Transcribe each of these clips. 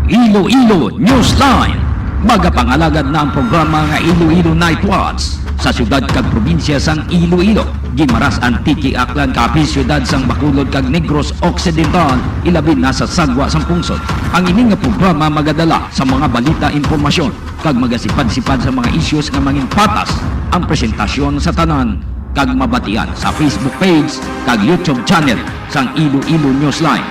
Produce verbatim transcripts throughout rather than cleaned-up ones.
Iloilo Newsline. Magapangalagad na ang programa nga Iloilo Night Watch sa siyudad kag probinsya sang Iloilo, Guimaras, Antique, Aklan, Capiz, siyudad sang Bacolod kag Negros Occidental, ilabi na sa Sagwa sang Pungsod. Ang ini nga programa magadala sa mga balita, impormasyon, kag magasipad-sipad sa mga issues nga manginpatas ang presentasyon sa tanan kag mabatian sa Facebook page kag YouTube channel sang Iloilo Newsline.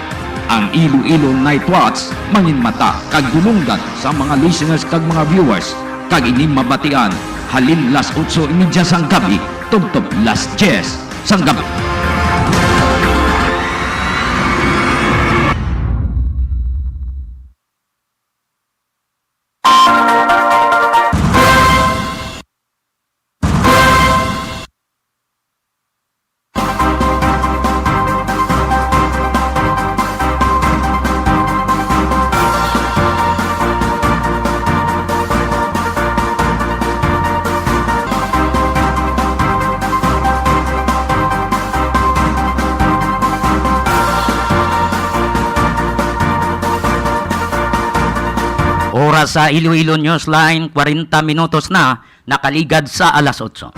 Ang Iloilo Night Watch manginmata kag dulonggan sa mga listeners kag mga viewers, kag ini mabatian halin las otso y media sang gabi tubtob las diyes sang gabi. Oras sa Iloilo Newsline, kwarenta minutos na nakaligad sa alas otso.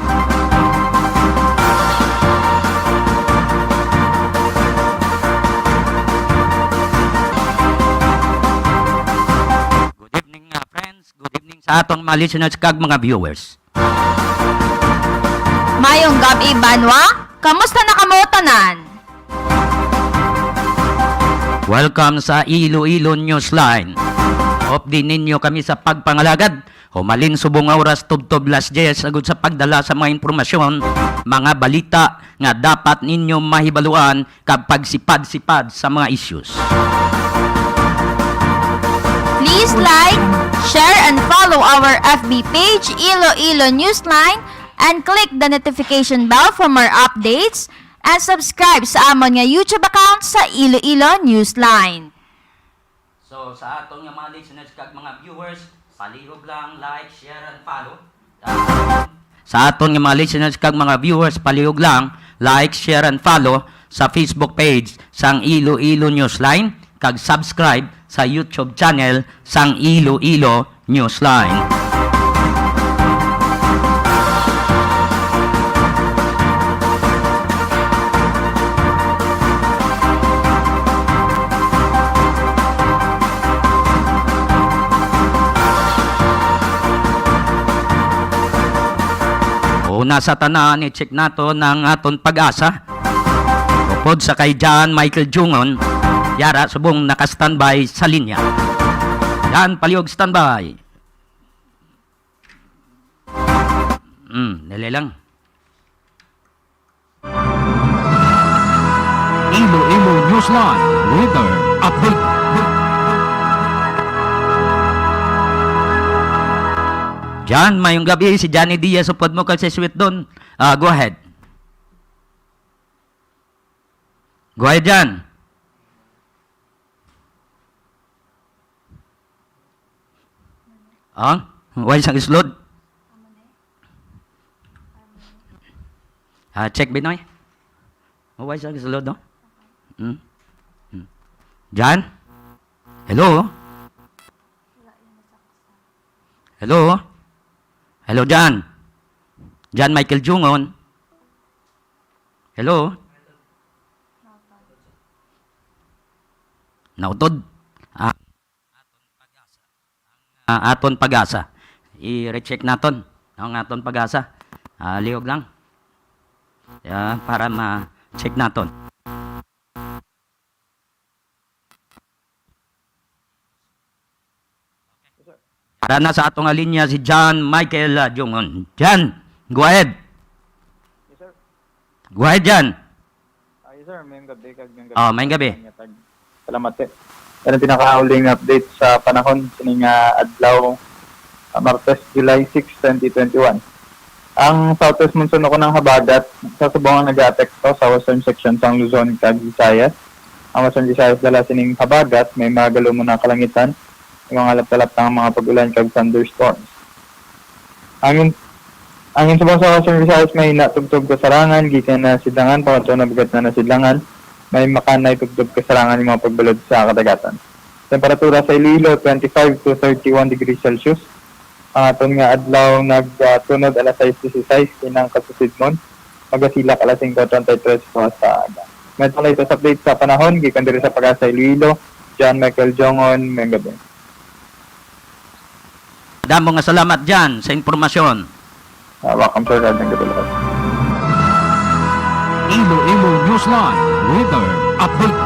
Good evening, uh, friends. Good evening sa atong mga listeners kag mga viewers. Mayong gab-i, banwa. Kamusta na kamo tanan? Welcome sa Iloilo Newsline. Update ninyo kami sa pagpangalagad. Humalin subong nga oras tubtob las diyes agud sa pagdala sa mga impormasyon, mga balita nga dapat ninyo mahibaluan kag pagsipad-sipad sa mga issues. Please like, share, and follow our F B page, Iloilo Newsline, and click the notification bell for more updates, and subscribe sa amon nga YouTube account sa Iloilo Newsline. So, sa aton nga mga listeners kag mga viewers, palihog lang, like, share, and follow. Sa aton nga mga listeners kag mga viewers, palihog lang, like, share, and follow sa Facebook page sang Iloilo Newsline, kag subscribe sa YouTube channel sang Iloilo Newsline. Una sa tanan, i-check naton ang aton PAGASA. Upod sa kay John Michael Jungon, yara subong naka-standby sa linya. John, palihog standby. Hmm, dali lang. Iloilo Newsline Weather Update. John, mayong gabi. Si Johnny Diaz, upod mo kag si Sweet Don. Ah, go ahead. Go ahead, John. Ah? Why sang isulod? Ah, check, Binoy. Oh, why sang isulod, no? Hmm? Hmm. John? Hello? Hello? Hello, John? John Michael Jungon? Hello? Nautod? Ah, ah, aton PAGASA. I-recheck naton ang aton PAGASA. Ah, lihog lang. Yeah, para ma-check naton. Para na sa ato nga linya si John Michael, ah, Jungon. John, go ahead. Yes, sir. Go ahead, John. Ah, yes, sir. Mayong gabi kag mayong gabi. Oh, mayong gabi. Salamat, eh. Yan ang pinakauling update sa panahon sining, ah, adlaw, ah, Martes, July six, twenty twenty-one. Ang southwest monsoon o kunang habagat sa subong ang nagaapekto sa western section sang Luzon kag Visayas. Ang western Visayas dala sining habagat, may mga galumon nga kalangitan, may mga laptalaptang mga pag-ulan kag thunderstorms. Ang in-, ang subong sa western Visayas may na tubtob kasarangan gikan na sidlangan pakadto na bug-at na na sidlangan, may makanay tubtob kasarangan nga mga pagbalod sa kadagatan. Temperatura sa Iloilo, twenty-five to thirty-one degrees Celsius. Ang aton nga adlaw nagtunod alas sais dieciséis, inang kasusidmon magasilak alas singko treinta y tres sa aga. May ito latest update sa panahon gikan diri sa Pag-asa Iloilo, John Michael Jongon, Mengabeng. Damo nga salamat dyan sa impormasyon. Ah, welcome, sir. Daghang salamat. Iloilo Newsline Weather Update.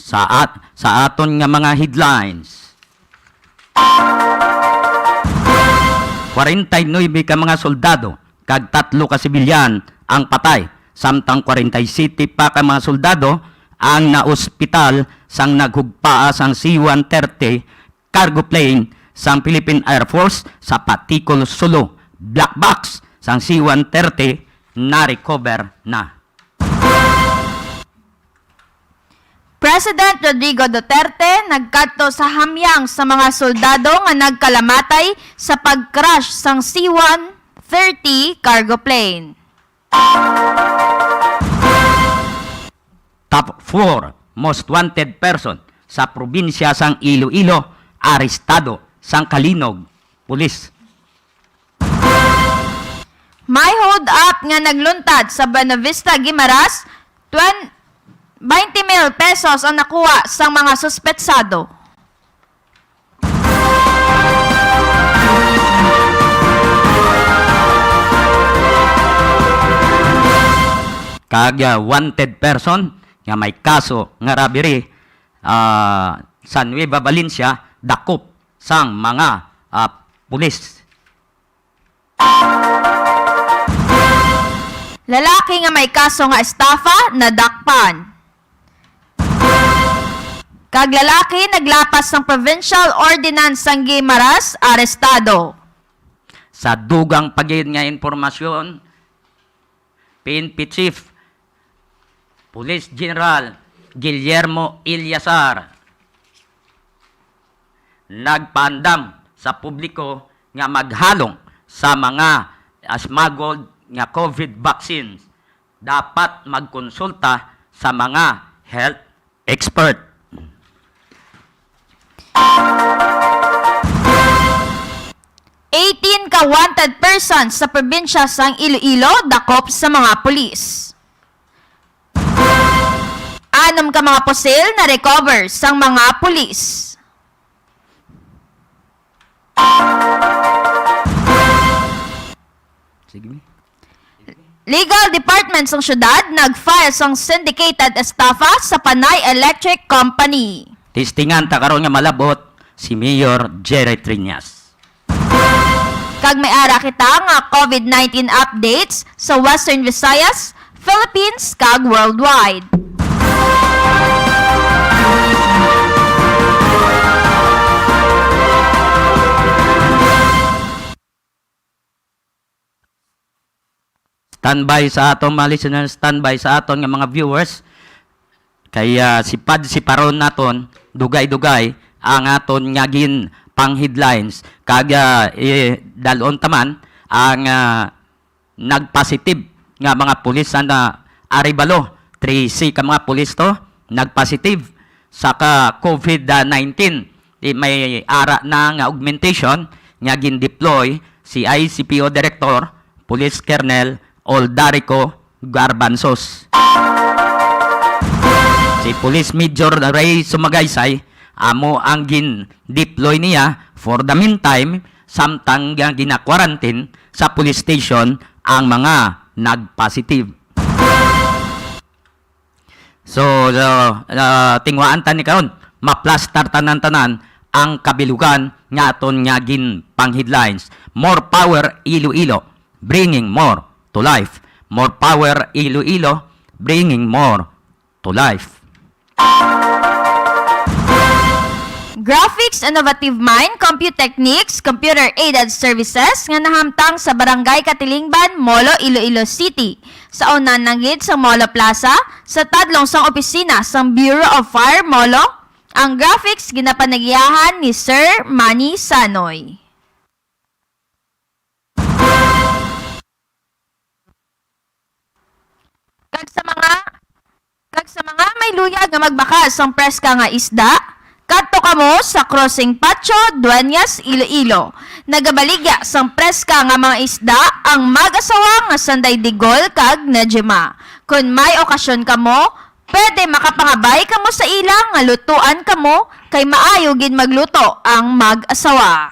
Sa at-, sa aton nga mga headlines, kwarenta y nuebe ka mga soldado kag tatlo ka sibilyan ang patay, samtang kwarenta y siyete pa ka mga soldado ang naospital sang naghugpaa sang C one thirty cargo plane sang Philippine Air Force sa Paticol, Sulu. Black box sang C one thirty na-recover na. President Rodrigo Duterte nagkadto sa hamyang sa mga soldado nga nagkalamatay sa pag-crash sang C one thirty cargo plane. Top four most wanted person sa probinsya sang Iloilo arestado sang Calinog Police. May hold up nga nagluntad sa Buenavista, Guimaras, twen-, twenty mil pesos ang nakuha sang mga suspetsado. Kag, ah, wanted person nga may kaso nga robbery, ah, sa Nueva Valencia, dakop sang mga, ah, pulis. Lalaki nga may kaso nga estafa nadakpan. Kag lalaki naglapas sang provincial ordinance sang Guimaras, arestado. Sa dugang pa gid nga impormasyon, P N P Chief Police General Guillermo Eleazar nagpaandam sa publiko nga maghalong sa mga, ah, smuggled nga COVID vaccines, dapat magkonsulta sa mga health expert. Eighteen ka wanted persons sa probinsya sang Iloilo dakop sa mga pulis. Anom ka mga pusil na-recover sang mga pulis. Sige, mi. Legal Department sang syudad nag-file sang syndicated estafa sa Panay Electric Company. Testingan ta karon nga malabot si Mayor Jerry Triñas. Kag may ara kita nga COVID nineteen updates sa Western Visayas, Philippines, kag worldwide. Standby sa aton mga listeners, standby sa aton nga mga viewers. Kay, ah, sipad-siparon naton, dugay-dugay ang aton nga gin pang headlines. Kag, ah, eh, dal-on ta man ang, ah, nagpositive nga mga pulis sa na Arevalo. Trese ka mga pulis to nagpositive sa ka COVID nineteen. Di may ara na nga augmentation nga gin-deploy si I C P O Director Police Colonel Oldarico Garbanzos. Si Police Major Ray Sumagaysay, amo ang gin-deploy niya for the meantime, samtang nga gina-quarantine sa police station ang mga nag-positive. So, so, ah, tinguhaan ta ni karon, maplastar tanan-tanan ang kabilugan nga aton nga gin pang headlines. More power Iloilo, bringing more to life. More power Iloilo, bringing more to life. Graphics Innovative Mind, Compute Techniques, Computer Aided Services nga nahamtang sa Barangay Katilingban, Molo, Iloilo City. Sa una na gid sa Molo Plaza, sa tadlong sang opisina sang Bureau of Fire, Molo, Ang graphics ginapanagiyahan ni Sir Manny Sanoy. Kag sa mga, kag sa mga may luyag nga magbakal sang preska nga isda, kadto kamo sa Crossing Patio, Dueñas, Iloilo. Nagabaligya sang preska nga mga isda ang mag-asawa nga Sanday Digol kag Najima. Kon may okasyon kamo, pwede makapangabay kamo sa ila nga lutuan kamo, kay maayo gid magluto ang mag-asawa.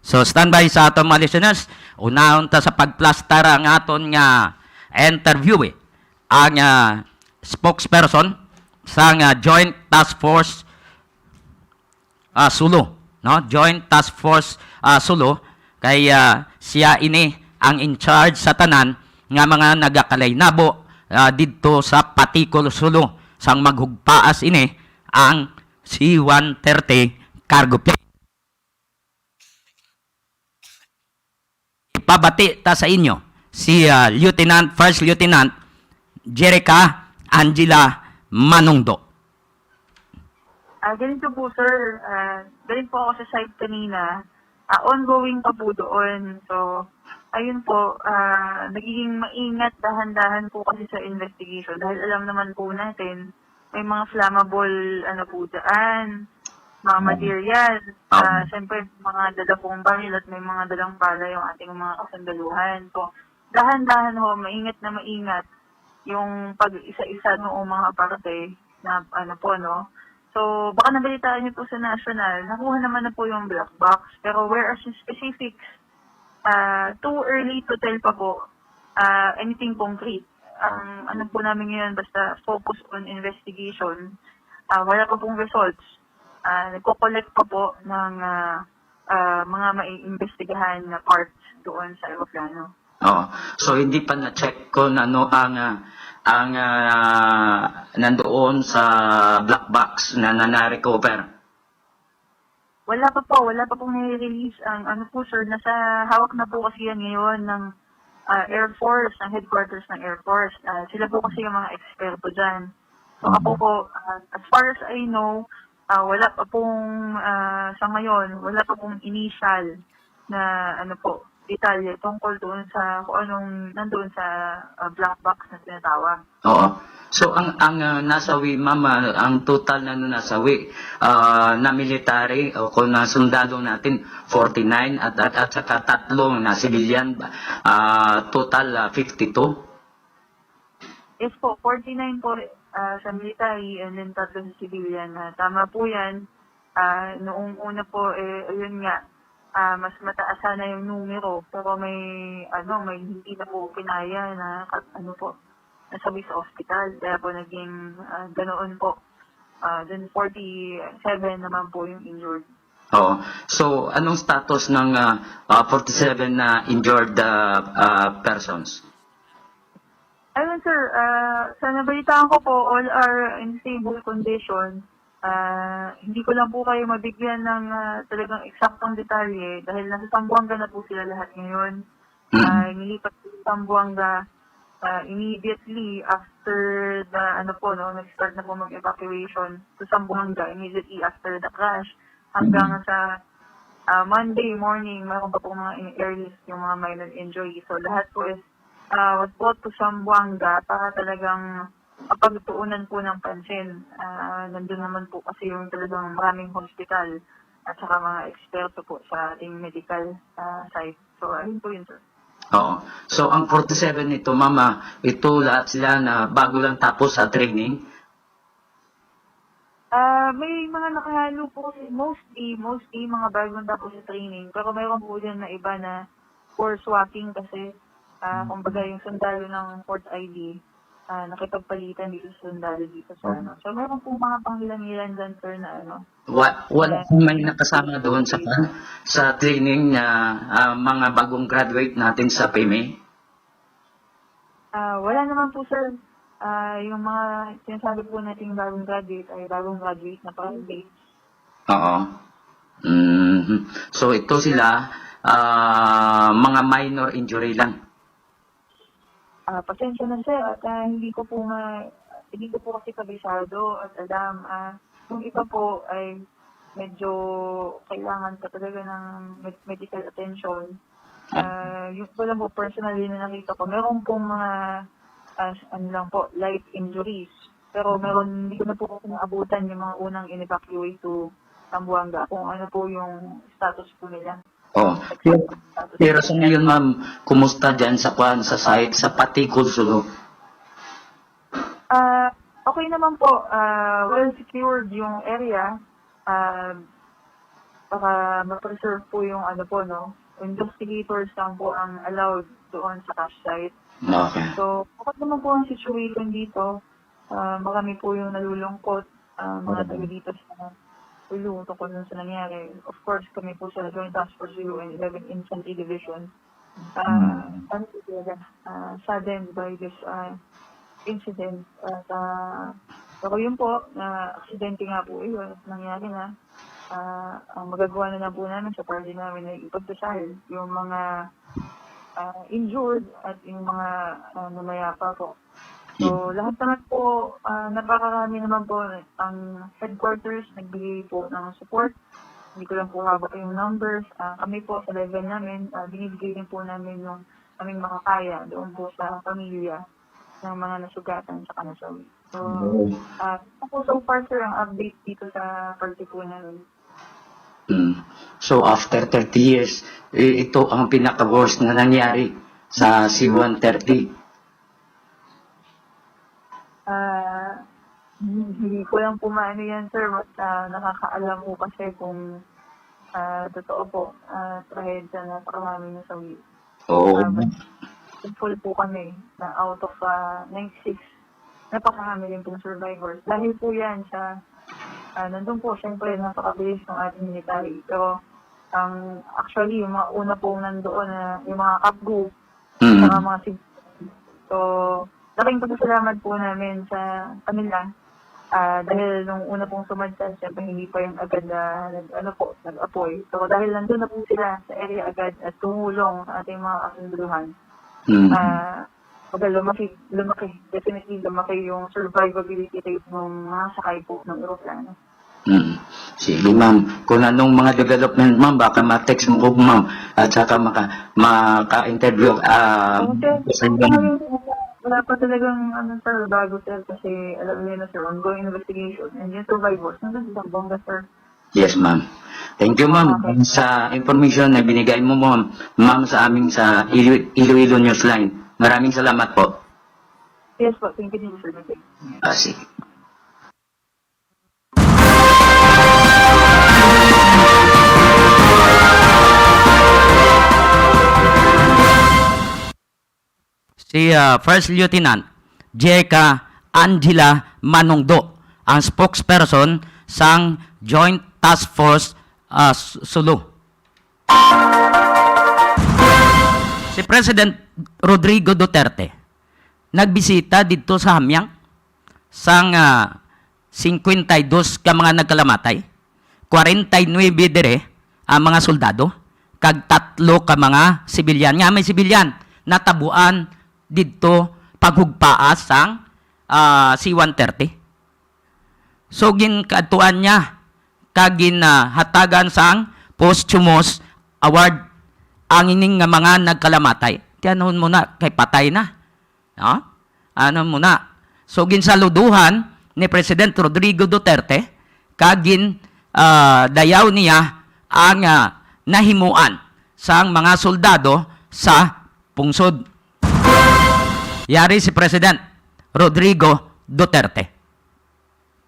So, standby sa aton mga listeners. Unahon ta sa pagplastar ang aton nga interview, eh. Ang, ah, spokesperson sa nga Joint Task Force, ah, Sulu, no? Joint Task Force, ah, Sulu, kay, ah, siya ini ang in charge sa tanan nga mga nagakalaynabo, ah, didto sa Paticol, Sulu, sang maghugpaas ini ang C one thirty cargo plane. Ipabati ta sa inyo si, ah, Lieutenant, First Lieutenant Jerica Angela Manungdo. Ah, ganito po, sir. Ah, galing po ako sa site kanina. Ah, ongoing pa po doon. So, ayun po, ah, nagiging maingat dahan-dahan po kasi sa investigation dahil alam naman po natin, may mga flammable, ano po dyan, mga Oo. material. Oo. Ah, siyempre, mga dala pong baril at may mga dalang bala yung ating mga kasundaluhan. So, dahan-dahan ho, maingat na maingat yung pag-isa-isa noong mga parte na, ano po, no? So, baka nabalitaan niyo po sa national, nakuha naman na po yung black box. Pero whereas yung specifics, ah, too early to tell pa po, ah, anything concrete. Ang ano po namin ngayon, basta focus on investigation. Ah, wala pa pong results. Ah, nagko-collect pa po ng, ah, ah, mga maiimbestigahan na parts doon sa eroplano. Oo. So, hindi pa na-check kung ano ang, ah, ang, ah, nandoon sa black box na, na na-recover? Wala pa po, wala pa pong nire-release ang ano po, sir, nasa hawak na po kasi yan ngayon ng, ah, Air Force, ng headquarters ng Air Force. Ah, sila po kasi yung mga eksperto dyan. So, ako Mhm. po, ah, as far as I know, ah, wala pa pong, ah, sa ngayon, wala pa pong initial na ano po, detalye tungkol doon sa kung anong nandoon sa, ah, black box na tinatawag. Oo. So, ang, ang, ah, nasawi, ma'am, ah, ang total na nasawi, ah, na military o kung na sundalo natin, forty-nine at, at, at saka tatlo na civilian, ah, total, ah, fifty-two? Yes po, forty-nine po, ah, sa military and then tatlo sa civilian. Ah, tama po yan. Ah, noong una po, eh, ayun nga, ah, mas mataas sana yung numero, pero may, ano, may hindi na po kinaya na, ka- ano po, nasawi sa ospital. Kaya po naging, ah, ganoon po. Ah, then forty-seven naman po yung injured. Oo. So, anong status ng, ah, ah, forty-seven na injured, ah, ah, persons? Ayun, sir. Ah, sa nabalitaan ko po, all are in stable condition. Ah, hindi ko lang po kayo mabigyan ng, ah, talagang eksaktong detalye dahil nasa Zamboanga na po sila lahat ngayon. Mm. Ah, inilipat sa Zamboanga, ah, immediately after the, ano po, no, nag-start na po mag-evacuation to Zamboanga, immediately after the crash, hanggang Mm. sa, ah, Monday morning, meron pa po mga in-, airlift yung mga minor injuries. So, lahat po is, ah, was brought to Zamboanga para talagang mapagtuunan po ng pansin. Ah, nandun naman po kasi yung talagang maraming hospital at saka mga eksperto po sa ating medical, ah, side. So, ayun po yun, sir. Oo. So, ang forty-seven nito, ma'am, ah, ito lahat sila na bago lang tapos sa training? Ah, may mga nakahalo po, mostly, mostly mga bagong tapos sa training. Pero mayroon po dyan na iba na for swapping kasi, ah, Mm. kumbaga yung sundalo ng Fort I D, ah, nakipagpalitan dito sa sundalo dito sa Mm. ano. So, meron po mga pangilan-ngilan dyan, sir, na ano. Wa-, wala Ah, pong may nakasama doon sa kan-, sa training na, ah, mga bagong graduate natin sa P M A? Ah, wala naman po, sir. Ah, yung mga sinasabi po nating bagong graduate ay bagong graduate na candidates. Oo. Mhm. So, ito sila, ah, mga minor injury lang. Ah, pasensya na, sir, at, ah, hindi ko po ma-, hindi ko po kasi kabisado at alam. Ah, yung iba po ay medyo kailangan pa talaga ng med-, medical attention. Ah, yung iba lang po personally na nakita ko, meron pong mga, ah, ano lang po, light injuries. Pero meron, hindi ko na po kasi naabutan yung mga unang in-evacuate to Zamboanga, kung ano po yung status po nila. Oh, pero, pero sa ngayon, ma'am, kumusta dyan sa kwan, sa site, sa Patikul, Sulu? Ah, okay naman po. Ah, well secured yung area. Ah, para ma-preserve po yung ano po, no? Investigators lang po ang allowed doon sa crash site. Okay. So, okay naman po ang situation dito. Ah, marami po yung nalulungkot, ah, mga taga dito sa Sulu tungkol dun sa nangyari. Of course, kami po sa Joint Task Force Sulu and eleven Infantry Division, ah, ano po talaga, ah, saddened by this, ah, incident. At, ah, pero yun po, na aksidente nga po yun, nangyari na. Ah, ang magagawa na lang po namin sa parte namin ay ipagdasal yung mga, ah, injured at yung mga, ah, namayapa po. So, lahat naman po, ah, napakarami naman po ang headquarters nagbigay po ng support. Hindi ko lang po hawak yung numbers. Ah, kami po sa level namin, ah, binibigay din po namin yung aming makakaya doon po sa pamilya ng mga nasugatan sa kanasawi. So, ah, ako so far, sir, ang update dito sa parte po namin. Mm. So, after thirty years, i-, ito ang pinaka-worst na nangyari sa C one thirty. Ah, hindi ko lang po maano yan, sir. Basta nakakaalam po kasi kung, ah, totoo po, ah, trahedya na sa kami na sa wi-, Oo. Ah, but thankful po kami na out of, ah, ninety-six, napakarami din pong survivors. Dahil po yan sa, ah, nandun po, syempre, napakabilis ng ating military. Pero, ang, actually, yung mga una pong nandoon na, yung mga kapgu, Mm. Saka mga sig-, so, laking pasasalamat po namin sa kanila. Ah, dahil nung una pong sumadsa, syempre hindi pa yung agad na nag-, ano po, nag-apoy. So, dahil nandun na po sila sa area agad at tumulong sa ating mga kasundaluhan, Mm. ah, kumbaga lumaki, lumaki, definitely lumaki yung survivability rate ng mga sakay po ng eroplano. Mm. Sige, ma'am. Kung anong mga development, ma'am, baka ma-text mo ko, ma'am. At saka maka-, maka-interview, ah, Okay. sa inyo. Wala pa talagang, ano, sir, bago, sir, kasi alam niyo na, sir, ongoing investigation and yung survivors nandun sa Zamboanga, sir. Yes, ma'am. Thank you, ma'am, Okay. sa information na binigay mo, ma'am, ma'am, sa aming sa Ilo-, Iloilo Newsline. Maraming salamat po. Yes po, thank you din, sir. Ah, sige. Si, ah, First Lieutenant Jeka Angela Manungdo, ang spokesperson sang Joint Task Force, ah, S-, Sulu. Si President Rodrigo Duterte nagbisita didto sa Hamyang sang, ah, singkwenta y dos ka mga nagkalamatay, kwarenta y nuebe diri ang mga soldado, kag tatlo ka mga sibilyan. Nga may sibilyan natabuan didto paghugpaa sang, ah, C one thirty. So, ginkaadtuan niya kag ginhatagan sang posthumous award ang ining nga mga nagkalamatay. Tiyanhon mo na, kay patay na. No? Ano mo na? So, ginsaluduhan ni President Rodrigo Duterte kag gin, ah, dayaw niya ang, ah, nahimuan sang mga soldado sa pungsod. Yari si President Rodrigo Duterte.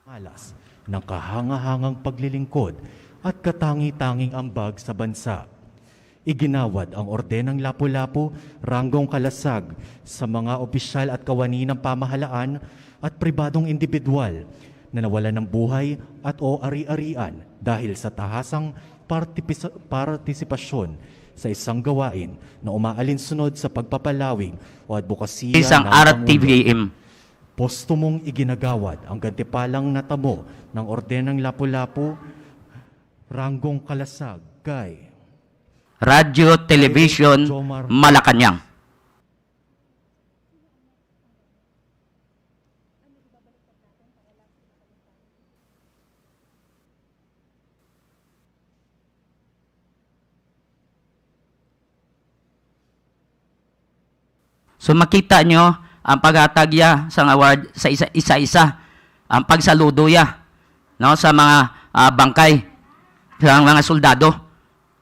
Malas ng kahangahangang paglilingkod at katangi-tanging ambag sa bansa. Iginawad ang Ordenang Lapu-Lapu, Ranggong Kalasag, sa mga opisyal at kawani ng pamahalaan at pribadong indibidwal na nawalan ng buhay at o ari-arian dahil sa tahasang partipis-, partisipasyon sa isang gawain na umaalinsunod sa pagpapalawig o adbokasiya Isang ng R T V M. Pangulo. Postumong iginagawad ang gantipalang natamo ng Ordenang Lapu-Lapu, Ranggong Kalasag kay Radyo Television Jomar Malacañang. So, makita nyo ang paghatag ya sang award sa isa-isa, ang pagsaludo ya, no, sa mga, ah, bangkay, sa mga soldado.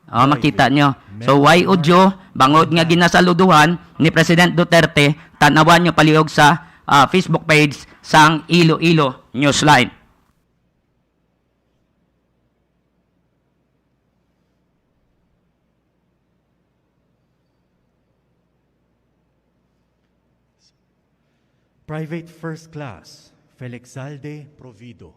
Oh, makita nyo. So, why would you, bangod nga ginasaluduhan ni President Duterte, tanawan nyo palihog sa, ah, Facebook page sang Iloilo Newsline. Private First Class Felixalde Provido.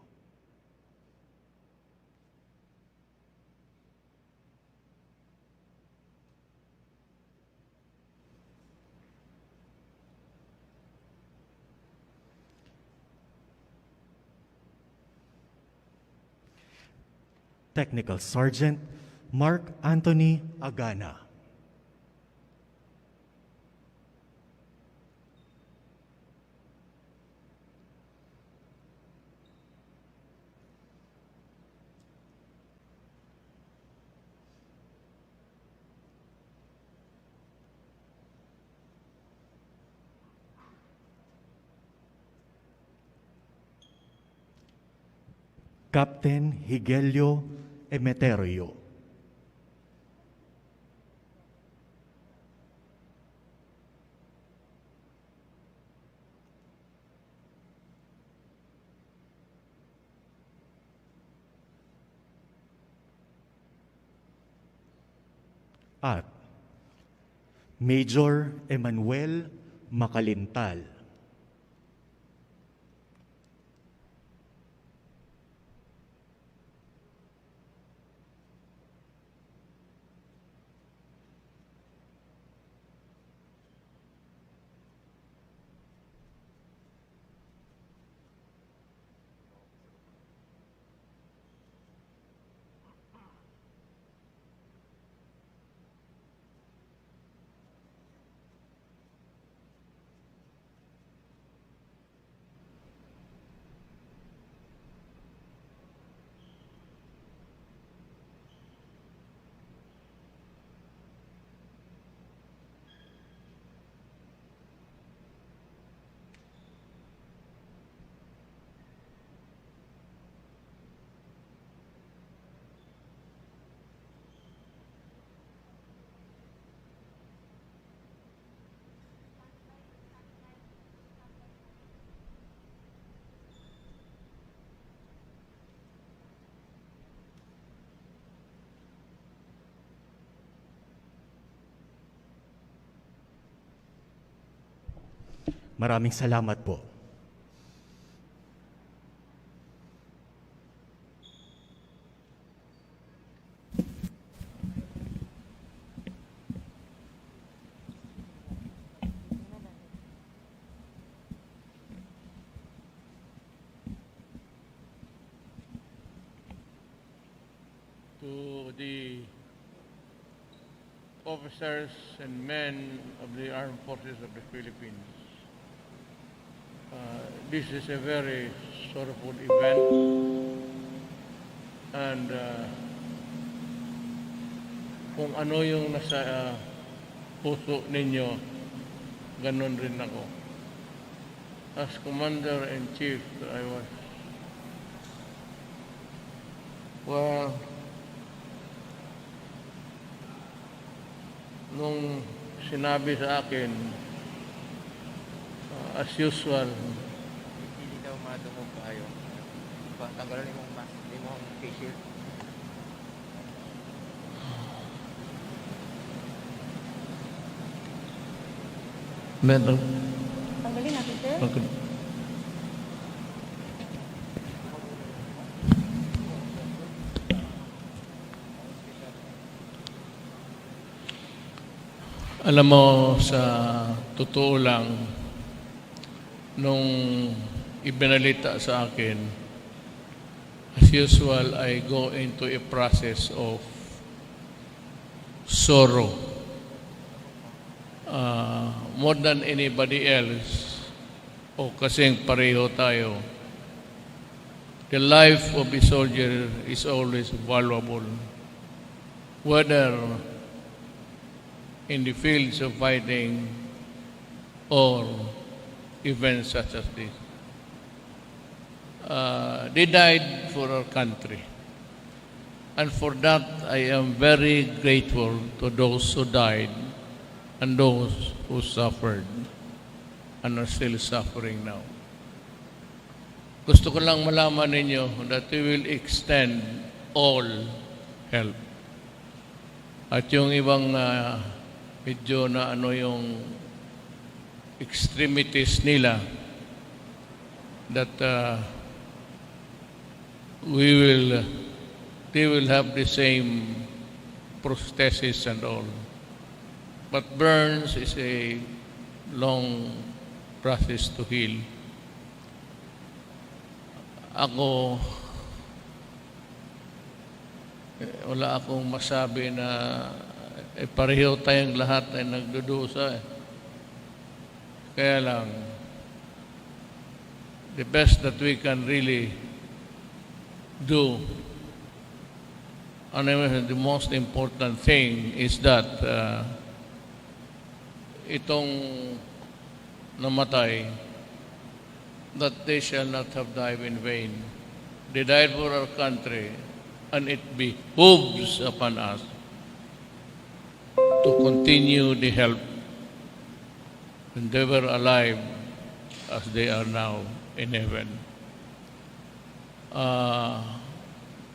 Technical Sergeant Mark Anthony Agana. Captain Higelio Emeterio. At Major Emmanuel Macalintal. Maraming salamat po. To the officers and men of the Armed Forces of the Philippines. Uh, this is a very sorrowful event, and, uh, kung ano yung nasa, uh, puso ninyo, ganun rin ako. As Commander-in-Chief, I was, well, nung sinabi sa akin, uh, as usual, hindi daw madungog kayo. Pa-, tanggalan mo ang mask, hindi mo ang face shield. Meron. Tanggalin natin, sir. Okay. Alam mo, sa totoo lang, nung ibinalita sa akin, as usual, I go into a process of sorrow. Ah, more than anybody else, o kasing pareho tayo, the life of a soldier is always valuable, whether in the fields of fighting or events such as this. Uh, they died for our country. And for that, I am very grateful to those who died and those who suffered and are still suffering now. Gusto ko lang malaman ninyo that we will extend all help. At yung ibang, ah, medyo na ano yung extremities nila, that, ah, we will, they will have the same prosthesis and all. But burns is a long process to heal. Ako, eh, wala akong masabi na, eh, pareho tayong lahat ay nagdudusa, eh. Kaya lang, the best that we can really do, and I mean, the most important thing is that, uh, itong namatay, that they shall not have died in vain. They died for our country, and it behooves upon us to continue the help when they were alive as they are now in heaven. Ah,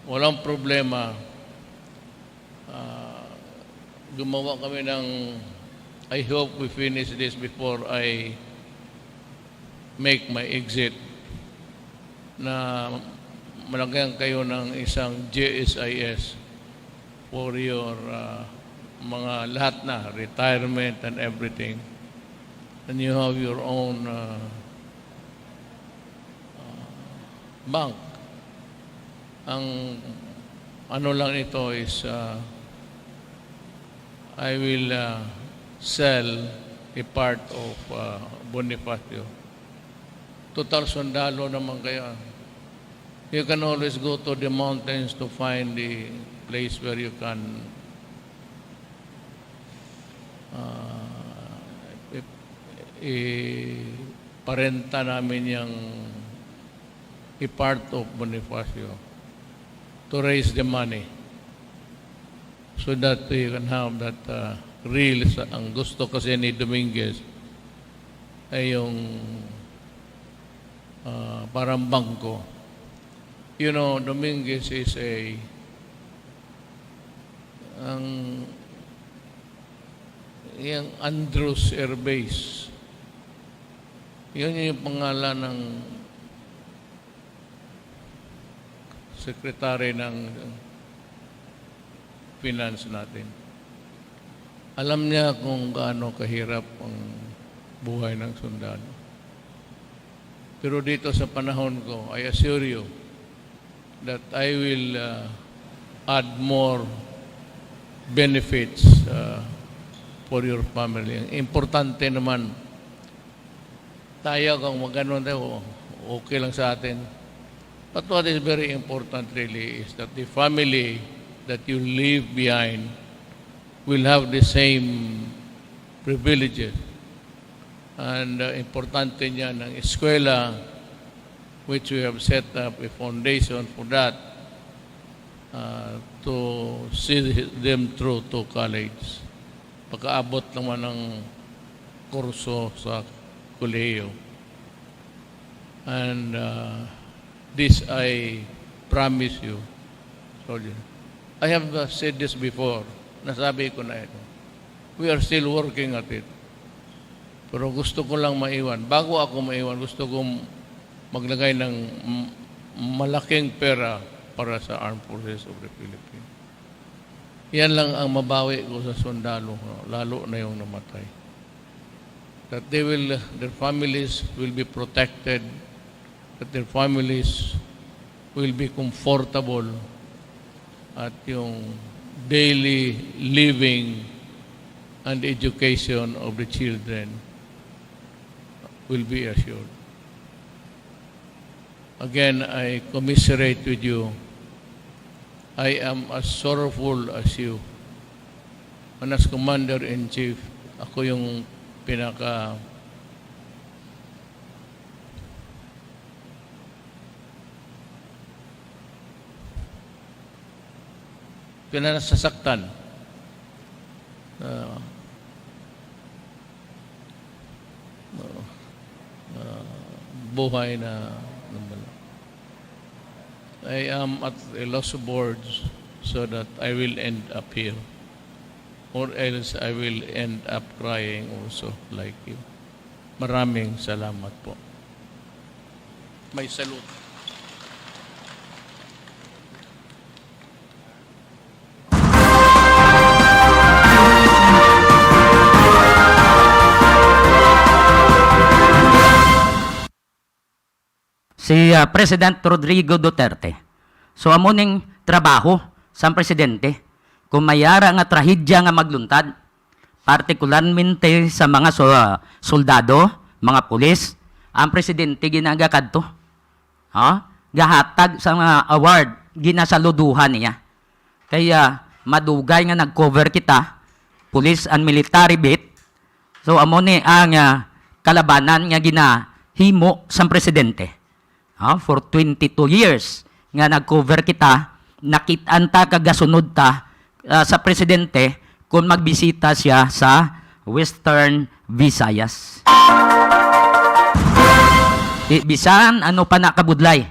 walang problema. Ah, gumawa kami ng, I hope we finish this before I make my exit, na malagyan kayo ng isang J S I S for your, ah, mga lahat na, retirement and everything. And you have your own, ah, ah, bank. Ang ano lang ito is, ah, I will, ah, sell a part of, ah, Bonifacio. Total sundalo naman kayo. You can always go to the mountains to find the place where you can, ah, i-, iparenta namin yung a part of Bonifacio to raise the money so that you can have that, uh, real sa, ang gusto kasi ni Dominguez ay yung, uh, parang bangko. You know, Dominguez is a, ang, yung Andrews Air Base, yun yung pangalan ng secretary ng finance natin. Alam niya kung gaano kahirap ang buhay ng sundalo. Pero dito sa panahon ko, I assure you that I will, uh, add more benefits, uh, for your family. Ang importante naman, tayo kung magano tayo, okay lang sa atin. But what is very important really is that the family that you leave behind will have the same privileges. And, uh, importante niya ng eskwela, which we have set up a foundation for that, uh, to see them through to college. Pagkaabot naman ng kurso sa kolehiyo. And, uh, this I promise you, soldier. I have, uh, said this before. Nasabi ko na ito. We are still working at it. Pero gusto ko lang maiwan. Bago ako maiwan, gusto ko maglagay ng m-, malaking pera para sa Armed Forces of the Philippines. Yan lang ang mabawi ko sa sundalo, no? Lalo na yung namatay. That they will, their families will be protected, that their families will be comfortable, at yung daily living and education of the children will be assured. Again, I commiserate with you. I am as sorrowful as you. And as Commander-in-Chief, ako yung pinaka Kinasasaktan. Ah, ah, ah, buhay na nawala. I am at a loss of words so that I will end up here. Or else I will end up crying also like you. Maraming salamat po. May salute. Si, ah, President Rodrigo Duterte. So, amo ning trabaho sang presidente. Kung may ara nga trahedya nga magluntad, partikularmente sa mga so-, soldado, mga pulis, ang presidente ginagakadto. Ha? Gahatag sa mga award, ginasaluduhan niya. Kaya madugay nga nag-cover kita, police and military beat. So, amo ni ang, ah, kalabanan nga ginahimo sang presidente. Ha? For twenty-two years nga nag-cover kita, nakit-an ta kag gasunod ta, ah, sa presidente kung magbisita siya sa Western Visayas. Di, bisan ano pa na kabudlay.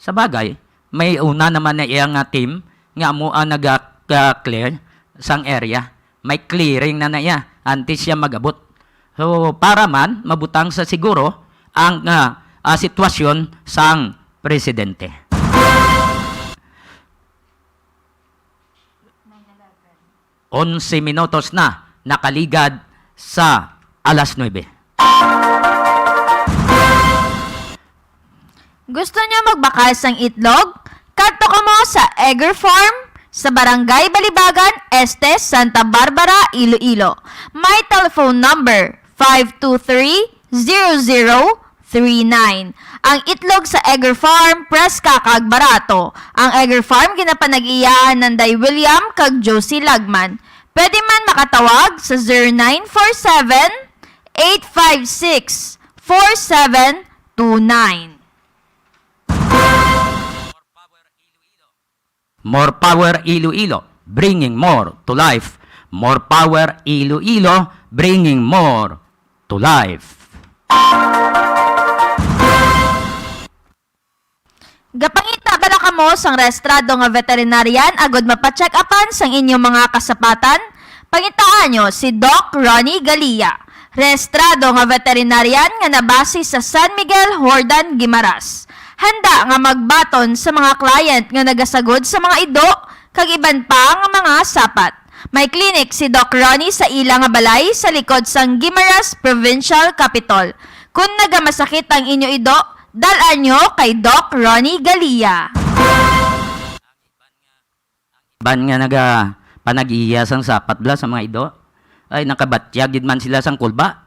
Sa bagay, may una naman na iya nga team nga amo ang naga-, ka-clear sang area. May clearing na na iya antes siya magabot. So, para man mabutang sa siguro ang, ah, ah, sitwasyon sang presidente. Onse minutos na nakaligad sa alas nuebe. Gusto niyo magbakal sang itlog? Kadto kamo sa Egger Farm sa Barangay Balibagan Este, Santa Barbara, Iloilo. May telephone number, five two three, zero zero three nine. Ang itlog sa Egger Farm, preska kag barato. Ang Egger Farm ginapanag-iya ni Nanday William kag Josie Lagman. Pwede man makatawag sa zero nine four seven, eight five six, four seven two nine. More power Iloilo, bringing more to life. More power Iloilo, bringing more to life. Gapangita bala kamo sang rehistrado nga veterinarian agod mapa-check-upan sang inyo mga kasapatan? Pangitaan nyo si Doc Ronnie Galia, rehistrado nga veterinarian nga nabase sa San Miguel, Jordan, Guimaras. Handa nga magbaton sa mga client nga nagasagod sa mga ido kag iban pa nga mga sapat. May clinic si Doc Ronnie sa ila nga balay sa likod sang Guimaras Provincial Capitol. Kon nagamasakit ang inyo ido, dal-an nyo kay Doc Ronnie Galia. Ban nga naga-, panag-iya sang sapat bala sa mga ido, ay nakabatyag gid man sila sang kulba.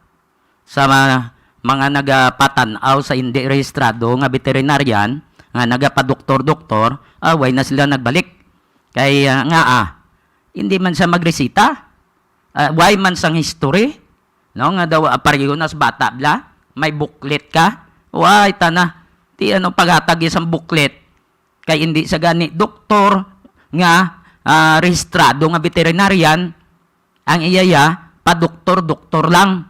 Sa ma-, mga nagapatan-aw sa indi rehistrado nga veterinarian, nga nagapadoktor-doktor, ah, way na sila nagbalik. Kay, ah, nga, ah, hindi man siya magresita. Ah, way man sang history, no? Nga daw, ah, pareho na sa bata bala, may booklet ka. Way, tana. Di ano paghatag isang booklet. Kay hindi sa gani doktor nga, ah, rehistrado nga veterinarian, ang iya ya, pa-doktor-doktor lang.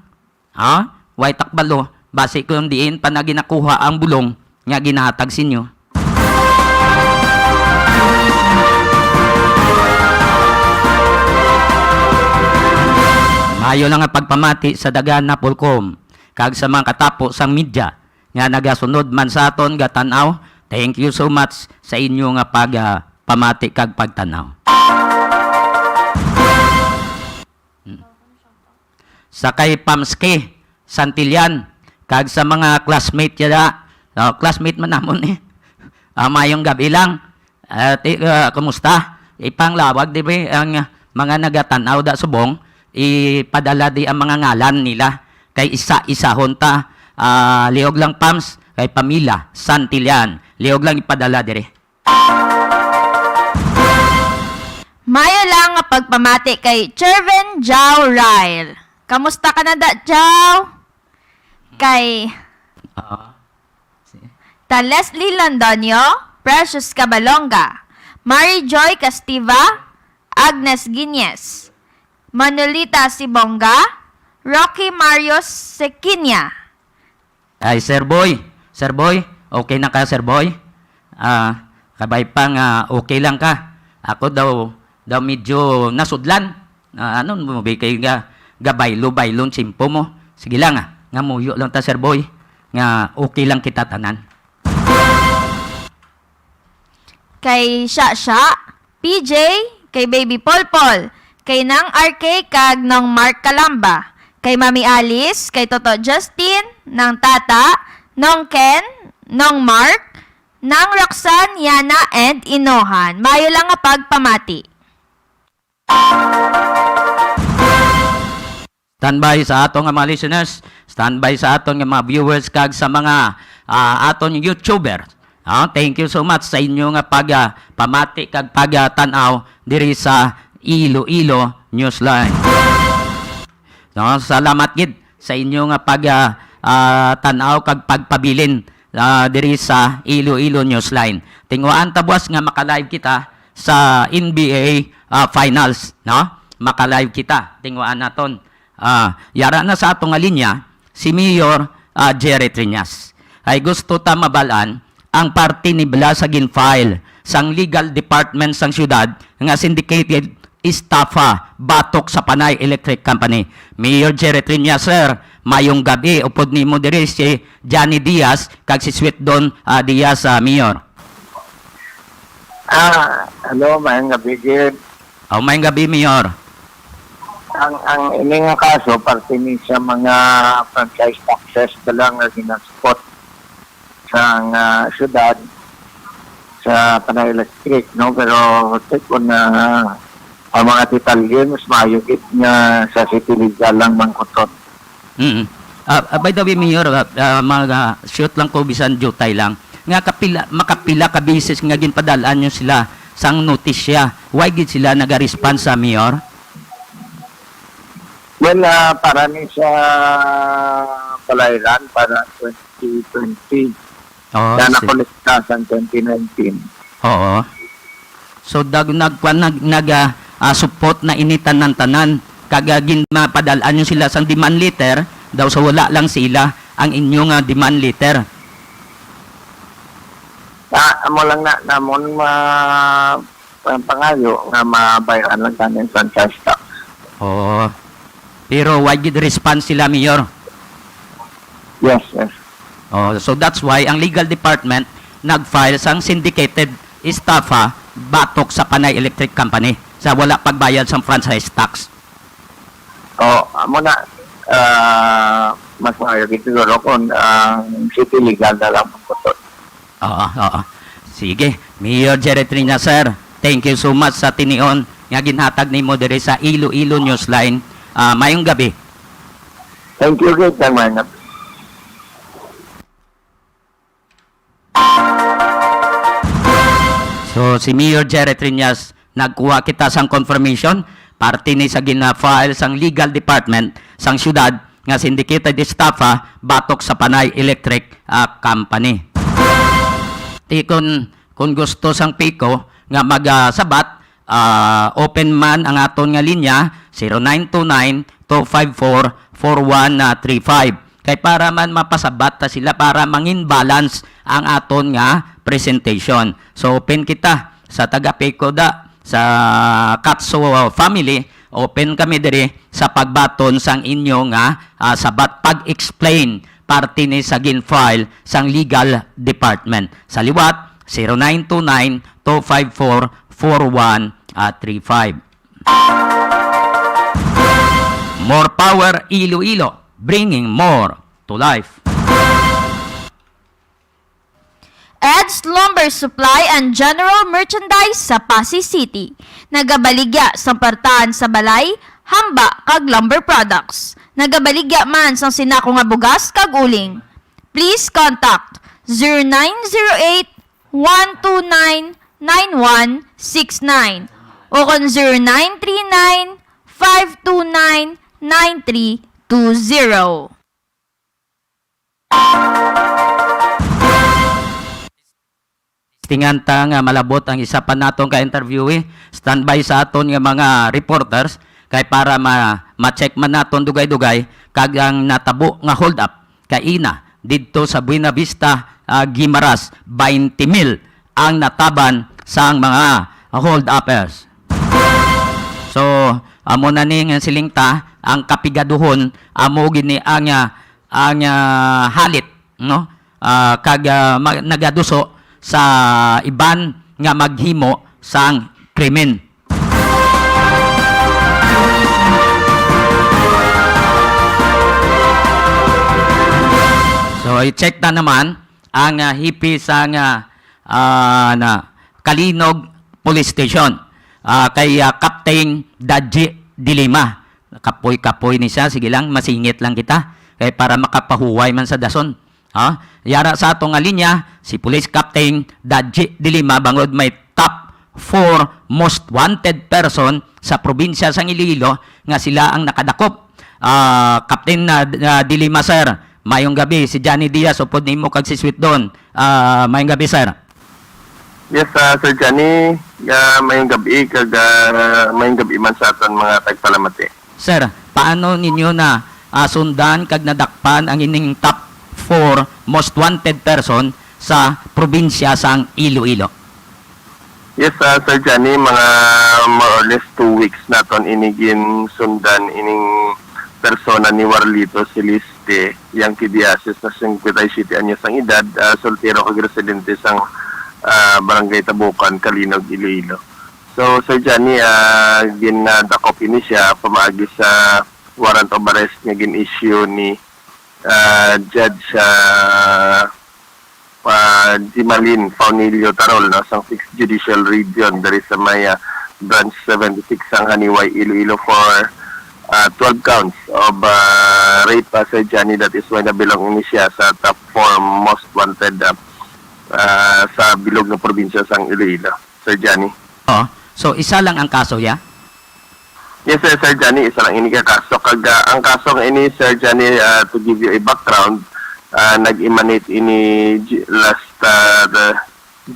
Ha? Way takbalo, basi kung diin pa na ginakuha ang bulong nga ginahatag sinyo. Maayo lang nga pagpamati sa Dagana Pulcom kag sa mga katapo sang media nga nagasunod man sa aton gatan-aw. Thank you so much sa inyo nga pag, ah, pamati kag pagtan-aw. Hmm. Sa kay Pamski Santillan, kag sa mga classmate niya, oh, classmate man namon eh. Ah, mayong gabi lang. Ah, ti-, ah, kumusta? Ipanglawag, di ba, ang, ah, mga nagatan-aw da subong, ipadala di ang mga ngalan nila. Kay isa-isahon ta, ah, liog lang, Pams, kay Pamela Santillan. Liog lang ipadala dire. Mayo lang nga pagpamati kay Chervin Jao Ryle. Kamusta ka na da, Jao? Kay Ah. Si- Ta Leslie Londonio, Precious Cabalonga, Mary Joy Castiva, Agnes Guiñez, Manolita Sibonga, Rocky Marius Sequiña. Ay, Sir Boy. Sir Boy, okay na ka, Sir Boy? Ah, kabay pa nga okay lang ka. Ako daw, daw medyo nasudlan. Ah, ano mo, bi, kay ga-, gabaylo-baylon simpo mo. Sige lang, ah, nga muyo lang ta, Sir Boy, nga okay lang kita tanan. Kay Shasha, P J, kay Baby Polpol, kay Nang R K kag Nong Mark Kalamba, kay Mami Alice, kay Toto Justin, Nang Tata, Nong Ken, Nong Mark, Nang Roxanne, Yana, and Inohan. Mayo lang nga pagpamati. Standby sa ato nga mga listeners, standby sa aton nga mga viewers, kag sa mga, ah, aton YouTuber. Ah, thank you so much sa inyo nga pag, ah, pamati kag pag, ah, tan-aw diri sa Iloilo Newsline. No, salamat gid sa inyo nga pag, ah, ah, tan-aw kag pagpabilin, ah, diri sa Iloilo Newsline. Tinguhaan ta buwas nga maka-live kita sa N B A, ah, Finals, no? Maka-live kita. Tinguhaan naton. Ah, yara na sa ato nga linya si Mayor, ah, Jerry Triñas. Ay gusto ta mabal-an ang parte ni bala sa gin-file sang legal department sang siyudad nga syndicated estafa batok sa Panay Electric Company. Mayor Jerry Triñas, sir, mayong gabi. Upod nimo diri si Johnny Diaz kag si Sweet Don, ah, Diaz, ah, Mayor. Ah, hello, mayong gabi gid. Oh, mayong gabi, Mayor. Ang, ang ini nga kaso, parte ni sa mga franchise taxes pa lang nga ginaspot sa nga syudad, sa Panay Electric, no? Pero check ko na ang mga detalye, mas maayo gid nga sa City Legal lang mangkuton. Mm. Ah, ah, by the way, Mayor, ah, ah, mga shoot lang ko, bisan jutay lang. Nga kapila, makapila ka beses nga ginpadal-an nyo sila sang notisya. Why gid sila naga-response sa Mayor? Well, ah, para ni sa Balayran, para twenty twenty. Oh, na si- nakolekta sang twenty nineteen. Oo. So, dag-, nag-, kwan, nag-, nag-, ah, ah, support na ini tanan-tanan. Kag, ah, ginpadal-an nyo sila sang demand letter, daw sa wala lang sila ang inyo nga demand letter. Ah, amo lang na, namon ma-, ang pangayo nga mabayaran lang tanan ang franchise tax. Oo. Pero why gid response sila, Mayor? Yes, yes. Oh, so that's why ang legal department nag-file sang syndicated estafa batok sa Panay Electric Company sa wala pagbayad sang franchise tax. Oh, amo na, ah, mas maayo gid siguro kung ang City Legal na lang magkuton. Oo, oo. Sige, Mayor Jerry Triñas, sir, thank you so much sa tinion nga ginhatag nimo diri sa Iloilo Newsline. Ah, mayong gabi. Thank you gid, kag mayong gabi. So, si Mayor Jerry Triñas, nagkuha kita sang confirmation, parte ni sa gina-file sang legal department sang siyudad nga syndicated estafa batok sa Panay Electric, ah, Company. Ti kun, kun gusto sang PECO nga mag, ah, sabat, ah, open man ang aton nga linya, zero nine two nine, two five four, four one three five. Kay para man mapasabat ta sila para mangin balance ang aton nga presentation. So, open kita sa taga PECO da, sa Katso family, open kami diri sa pagbaton sang inyo nga, ah, sabat, pag-explain parte ni sa gin-file sang legal department. Sa liwat, zero nine two nine, two five four, four one three five. More power, Iloilo, bringing more to life. Ed's Lumber Supply and General Merchandise sa Passi City. Nagabaligya sang partahan sa balay, hamba, kag lumber products. Nagabaligya man sang sinako nga bugas kag uling. Please contact zero nine zero eight, one two nine, nine one six nine o kon zero nine three nine, five two nine, nine three two zero. Tingan ta nga malabot ang isa pa naton ka interviewee. Standby sa aton nga mga reporters kay para ma ma-check man naton dugay-dugay kag ang natabo nga hold up kaina didto sa Buena Vista, ah, Guimaras, twenty mil ang nataban sang mga hold uppers. So, amo na ni nga siling ta, ang kapigaduhon amo gid ni ang, ah, ang, ah, halit, no? Ah, kag, ah, ma-, nagaduso sa iban nga maghimo sang krimen. So, i-check ta naman ang, ah, hepe sang, ah, ah, na Calinog Police Station, ah, kay, ah, Captain Daji Dilima. Kapoy-kapoy ni siya. Sige lang, masingit lang kita. Kay para makapahuway man sa dason. Ha? Yara sa ato nga linya, si Police Captain Daji Dilima, bangod may top four most wanted person sa probinsya sang Iloilo nga sila ang nakadakop. Ah, Captain, ah, ah, Dilima, sir, mayong gabi. Si Johnny Diaz, upod nimo kag si Sweet Don. Ah, mayong gabi, sir. Yes, ah, Sir Johnny, ah, mayong gabi kag, ah, mayong gabi man sa aton mga tagpalamati. Sir, paano ninyo na, ah, sundan kag nadakpan ang ining top four most wanted person sa probinsya sang Iloilo? Yes, ah, Sir Johnny, mga more or less two weeks naton ini ginsundan ining persona ni Warlito Celeste Yankee Diasis na singkwenta y siyete anyos ang edad, ah, soltero kag residente sang, ah, Barangay Tabukan, Calinog, Iloilo. So, Sir Johnny, ah, ginadakop ini siya pamaagi sa warrant of arrest nga gin-issue ni, ah, Judge, ah, ah, Jimalin Faunilio Tarol, no, sang Sixth Judicial Region diri sa may, ah, Branch seventy-six sang Haniway, Iloilo for, ah, twelve counts of, ah, rape, ah, Sir Johnny. That is why nabilong ini siya sa top four most wanted, ah, ah, sa bilog nga probinsya sang Iloilo, Sir Johnny. Oo. So, isa lang ang kaso, ya? Yes, sir, Sir Johnny, isa lang ini ka kaso. Kag, ah, ang kaso nga ini, Sir Johnny, ah, to give you a background, ah, nag-emanate ini J-, last, ah, the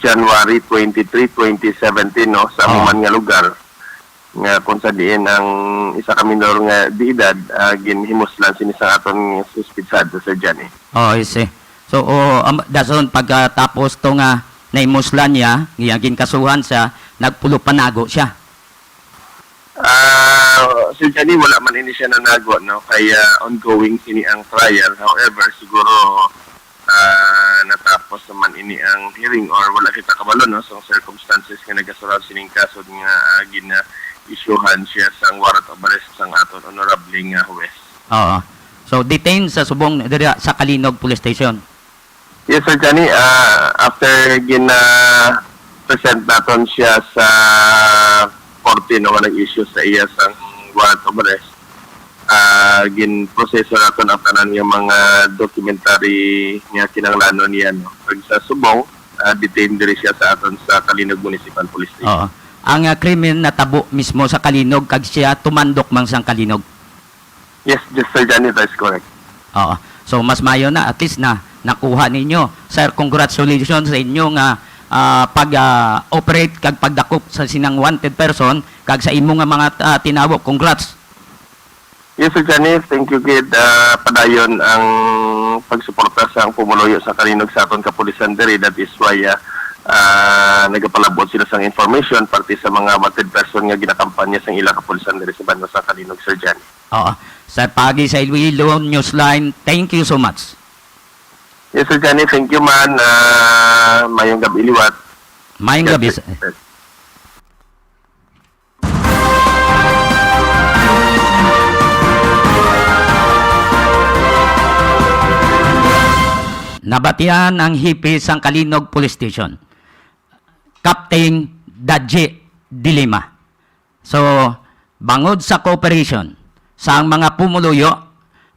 January twenty-three, twenty seventeen, no, sa Oo. amo man nga lugar, nga kung sa diin ang isa ka minor nga de edad, ah, ginhimuslan sini sa aton suspitsado, Sir Johnny. Oh, I see. So, oh, am-, dason pagkatapos to nga nahimuslan niya, nga ginkasuhan siya, nagpulupanago siya. Ah, Sir Johnny, wala man ini siya nanago, no? Kaya ongoing sini ang trial. However, siguro, ah, natapos naman ini ang hearing or wala kita kabalo, no, sa circumstances nga nagasurround sining kaso nga, ah, gina-issuehan siya sang warrant of arrest sang aton honorable nga huwes. Oo. So, detained sa subong dira sa Calinog Police Station. Yes, Sir Johnny. Ah, after gina-present naton siya sa korte, no, nga nag-issue sa iya sang warrant of arrest, ah, ginproseso naton ang tanan nga mga documentary nga kinahanglanon niya, no. Kag sa subong, ah, detained diri siya sa aton sa Calinog Municipal Police Station. Oo. Ang, ah, krimen natabo mismo sa Calinog kag siya tumandok man sang Calinog. Yes, yes, Sir Johnny, that is correct. Oo. So, mas maayo na, at least na nakuha ninyo. Sir, congratulations sa inyo nga, ah, pag, ah, operate kag pagdakop sa sinang wanted person kag sa imo nga mga, ah, tinawo. Congrats. Yes, Sir Johnny, thank you gid. Ah, padayon ang pagsuporta sa ang pumuluyo sa Calinog sa aton kapulisan diri. That is why, ah, ah, nagapalabot sila sang information parte sa mga wanted person nga ginakampanya sang ila kapulisan diri sa banda sa Calinog, Sir Johnny. Oo. Sa paagi sa Iloilo Newsline, thank you so much. Yes, Sir Johnny, thank you man. Ah, mayong gabi liwat. Mayong gabi, sir. Nabatian ang hepe sang Calinog Police Station, Captain Daji Dilima. So, bangod sa cooperation sang mga pumuluyo,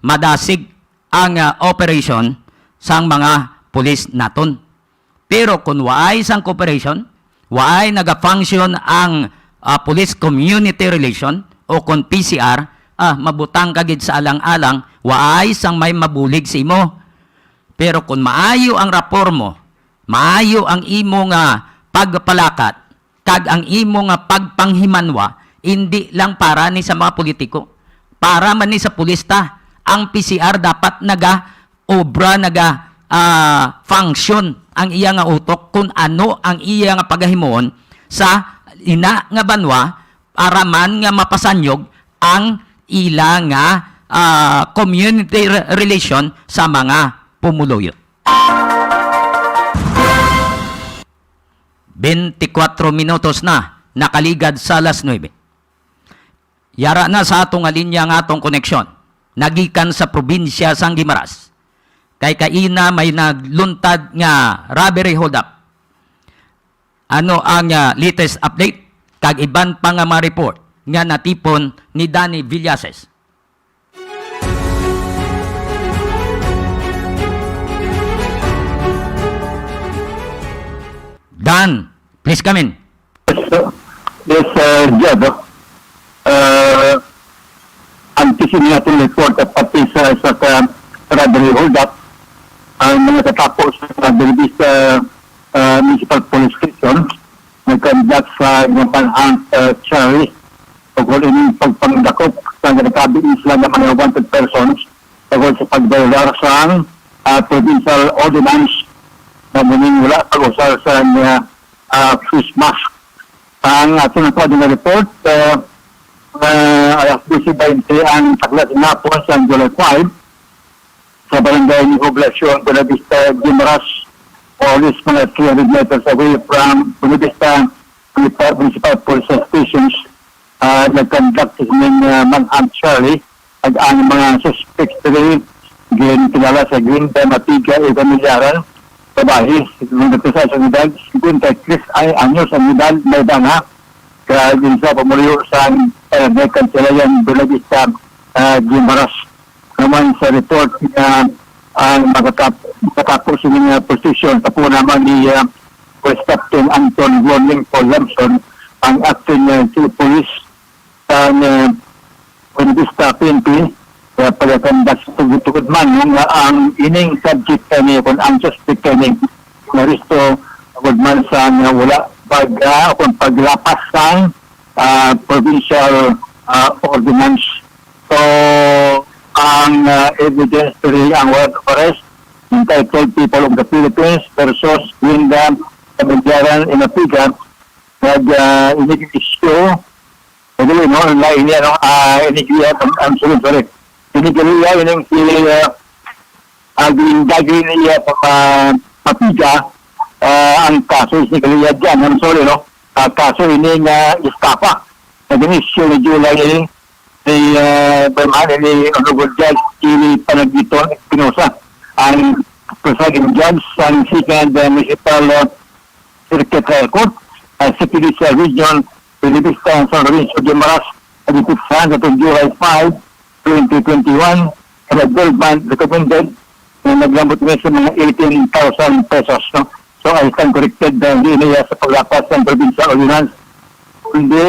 madasig ang, ah, operation sang mga pulis naton. Pero kung waay sang cooperation, waay naga-function ang, ah, police community relation o kung P C R, ah, mabutang ka gid sa alang-alang, waay sang may mabulig sa imo. Pero kung maayo ang rapport mo, Maayo ang imo nga pagpalakat kag ang imo nga pagpanghimanwa, indi lang para ni sa mga politiko, para man ni sa pulista. Ang P C R dapat naga-obra, naga, ah, function ang iya nga utok kung ano ang iya nga pagahimuon sa ina nga banwa, para man nga mapasanyog ang ila nga, ah, community re-, relation sa mga pumuluyo. Bente kuwatro minutos na nakaligad sa alas nuebe. Yara na sa ato nga linya nga atong koneksyon, nagikan sa probinsya sang Guimaras. Kay kaina may nagluntad nga robbery holdup. Ano ang, ah, latest update kag iban pa nga mga report nga natipon ni Danny Villases? Dan, please come in. Yes, uh, yes, uh, Jed, uh, uh, ang tisin nga itong report at pati sa, sa ka-, robbery holdup, ang mga katapo sa Bellavista, uh, Municipal Police Station, nag-conduct sa mga manhunt, uh, Charlie, tungkol ining pagpangdakop sa nagatabi sila nga mga wanted persons tungkol sa pagbayolar sang, ah, provincial ordinance na muning wala pag-usar sa, ah, ah, face mask. Ang ato na po nga report, ah, ah, alas dose baynte ang taklas nga hapon sa July five, sa barangay ni Poblacion, Buenavista, Guimaras, more or less mga three hundred meters away from Buenavista Municipal, Municipal Police Stations, ah, nag-conduct sa sining, ah, manhunt, Charlie, ag ang mga suspect diri ginkilala sa Glinda Matiga, Eva Millaran, babayi, singkwenta y tres anyos ang edad, singkwenta y tres ay anyos ang edad, may bana, kag isa pumuluyo sa, ah, Barangay Kansilayan, Buenavista, ah, Guimaras. Naman sa report nga ang makatap-, makatapo sa mga posisyon, tapo naman ni, ah, Police Captain Anton Warning Paul Lamson, ang acting, ah, chief police sa, ah, Buenavista P N P, kaya pagkakanda sa tugod-tugod man, no, nga ang ining subject kani, kung ang suspect kani, naresto, tugod man sa nga wala pag, ah, kung paglapas sang, ah, provincial, ah, ordinance. So, ang, ah, evidence diri ang warrant of arrest, Entitled People of the Philippines versus Linda Kabigyaran Inapiga, nag, ah, inig-issue, nag-, no, lain niya, no, ah, inig-, ang, ang, sorry, sorry. Inig-, ining si, ah, ah, gindagan niya pa, pa, Papiga, ah, ang kaso is ni Kaliyad dyan. I'm sorry, no? Ah, kaso ini nga estafa. Nag-issue ni July ni, ah, Berman, ni Honorable Judge Ili Panagbiton Espinosa, ang presiding judge sa Second, ah, Municipal, ah, Circuit High Court, ah, sa P D C Region, Buenavista, San Lorenzo, Guimaras, sa July five, twenty twenty-one, and a bail bond recommended na naglambot na sa mga eighteen thousand pesos, no? So, I stand corrected na hindi niya sa paglapas ng provincial ordinance, kundi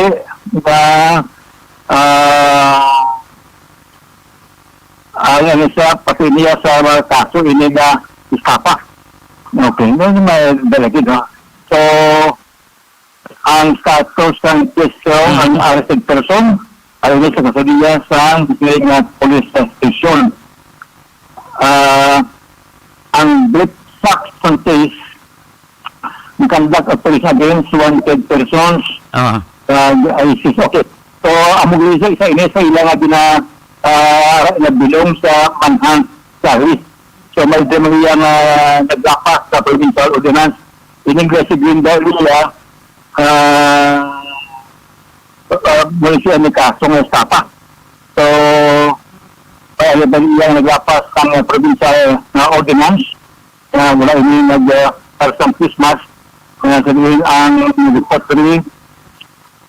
na, ah, ang ano siya, pati niya sa mga kaso, ini nga estafa. Okay, no, may dalagin, no? So, ang status ng keso, ang Mm. arrested person, ay sa kustodiya sa Diligenyo Police Station. Ah, ang brief facts ng case, conduct of police against wanted persons, Ah. uh, I S I S. Okay. So, amo gani sa, sa ini sa ila nga gina-, ah, nabilong sa manhunt charge. So, may demo niya nga naglapas sa provincial ordinance. Ining si Glinda Elia, ah, ah, muna siya ni kaso nga estafa. So, kaya ba niya naglapas ang, ah, provincial nga ordinance? Nga wala ini nag, ah, para sa Christmas. Kaya sabihin ang report diri,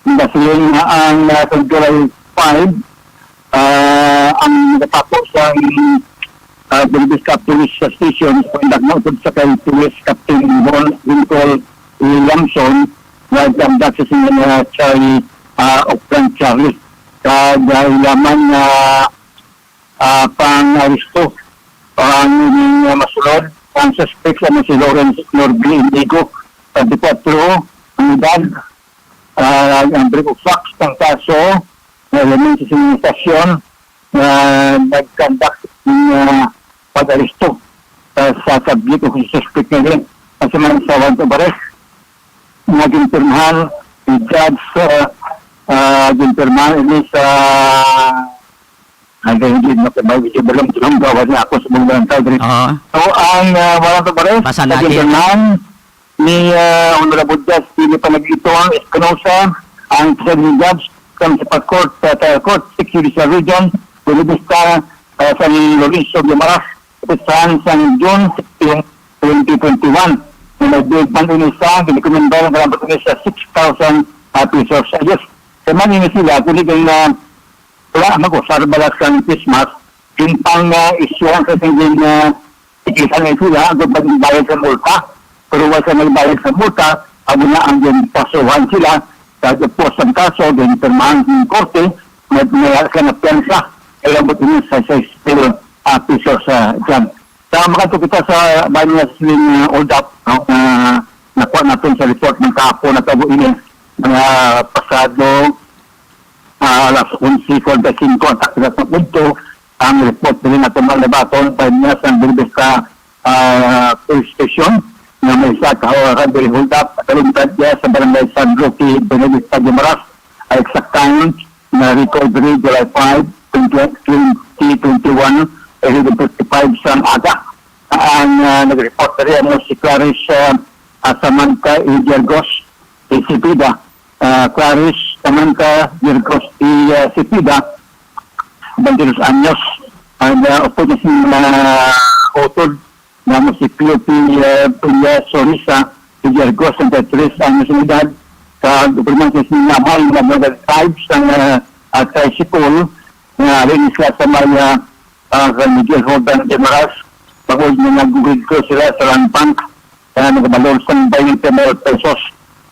nasiling nga ang, ah, sa July five, ah, ang nagatapo sa, ah, Buenavista Police Station, conduct na upod sa kay Police Captain Bon Winkle Williamson, nagdamdag sa sining, ah, Charlie, ah, Okran Charlie. Kag, ah, ilaman nga, ah, pang-aresto ang ining, ah, masulod, Ang suspect sa si Lawrence Norby Indigo, twenty-four ang edad. Ah, ang brief facts sang kaso, na elementos sa istasyon na nag-conduct ng, ah, pag-aresto, ah, sa subject o sa suspect nga yun. Kasi man sa warrant of arrest, nga ginpirmahan ni Judge, ah, ah, ginpirmahan ini sa, ano, hindi na ko mag-, hindi ba lang tulong gawa niya ako sa mga barangay diri. Oo. So, ang, ah, warrant of arrest, Basa na, ginpirmahan ni, ah, Honorable Judge Philip Panagito ang Espinosa, ang presiding judge sa Municipal Court, sa Trial Court, Sixth Judicial Region, Buenavista, ah, San Lorenzo, Guimaras, Kapistahan sang June sixteen, twenty twenty-one. Nga nagbiig man ini sa ginikomendar nga nabot ini sa six thousand, ah, pesos. Ayos. Kaya man ini sila, kung di kang, ah, wala, mag-usar bala sang Christmas, yung pang, ah, issue ang kasing din, ah, tikisan na sila, ang pagbayad sa multa. Pero wala sa nagbayad sa multa, amo na ang ginpasuhan sila, sa upos ang kaso, ginpirmahan ng korte, may, may sa napiyansa, kaya mo sa sa still, ah, pesos sa dyan. Sa makadto kita sa bayan nga siling, ah, hold up, no, nga nakuha natin sa report ng kahapon na tabo ini, mga pasado, ah, alas onse forty-five ang takda sa punto, ang report din natin mga nabaton, bayan nga sa Buenavista, ah, Police Station, na may isa ka oras ang hold up, kalungkad niya sa barangay San Roque, Buenavista, Guimaras, ay exact time, na record diri July five, twenty, twenty twenty-one, eleven fifty-five sang aga. Ang, ah, nag-report diri amo si Clarice, ah, ah, Samantha E. Gergos, si Cepeda. Ah, Clarice Samantha Gergos, si, ah, Cepeda, twenty-two anyos. Ang, ah, upod niya si, ah, utod nga mo si P O P, eh, Julia Sorisa, si Jergos, twenty-three anyos ang edad, sa gobernante si Namal nga nag-drive sa, eh, ah, tricycle nga rin sila sa may, ah, ah, San Miguel Jordan Guimaras, bangod nga nagugid ko sila sa land bank, ah, nagabalor sa twenty mil pesos.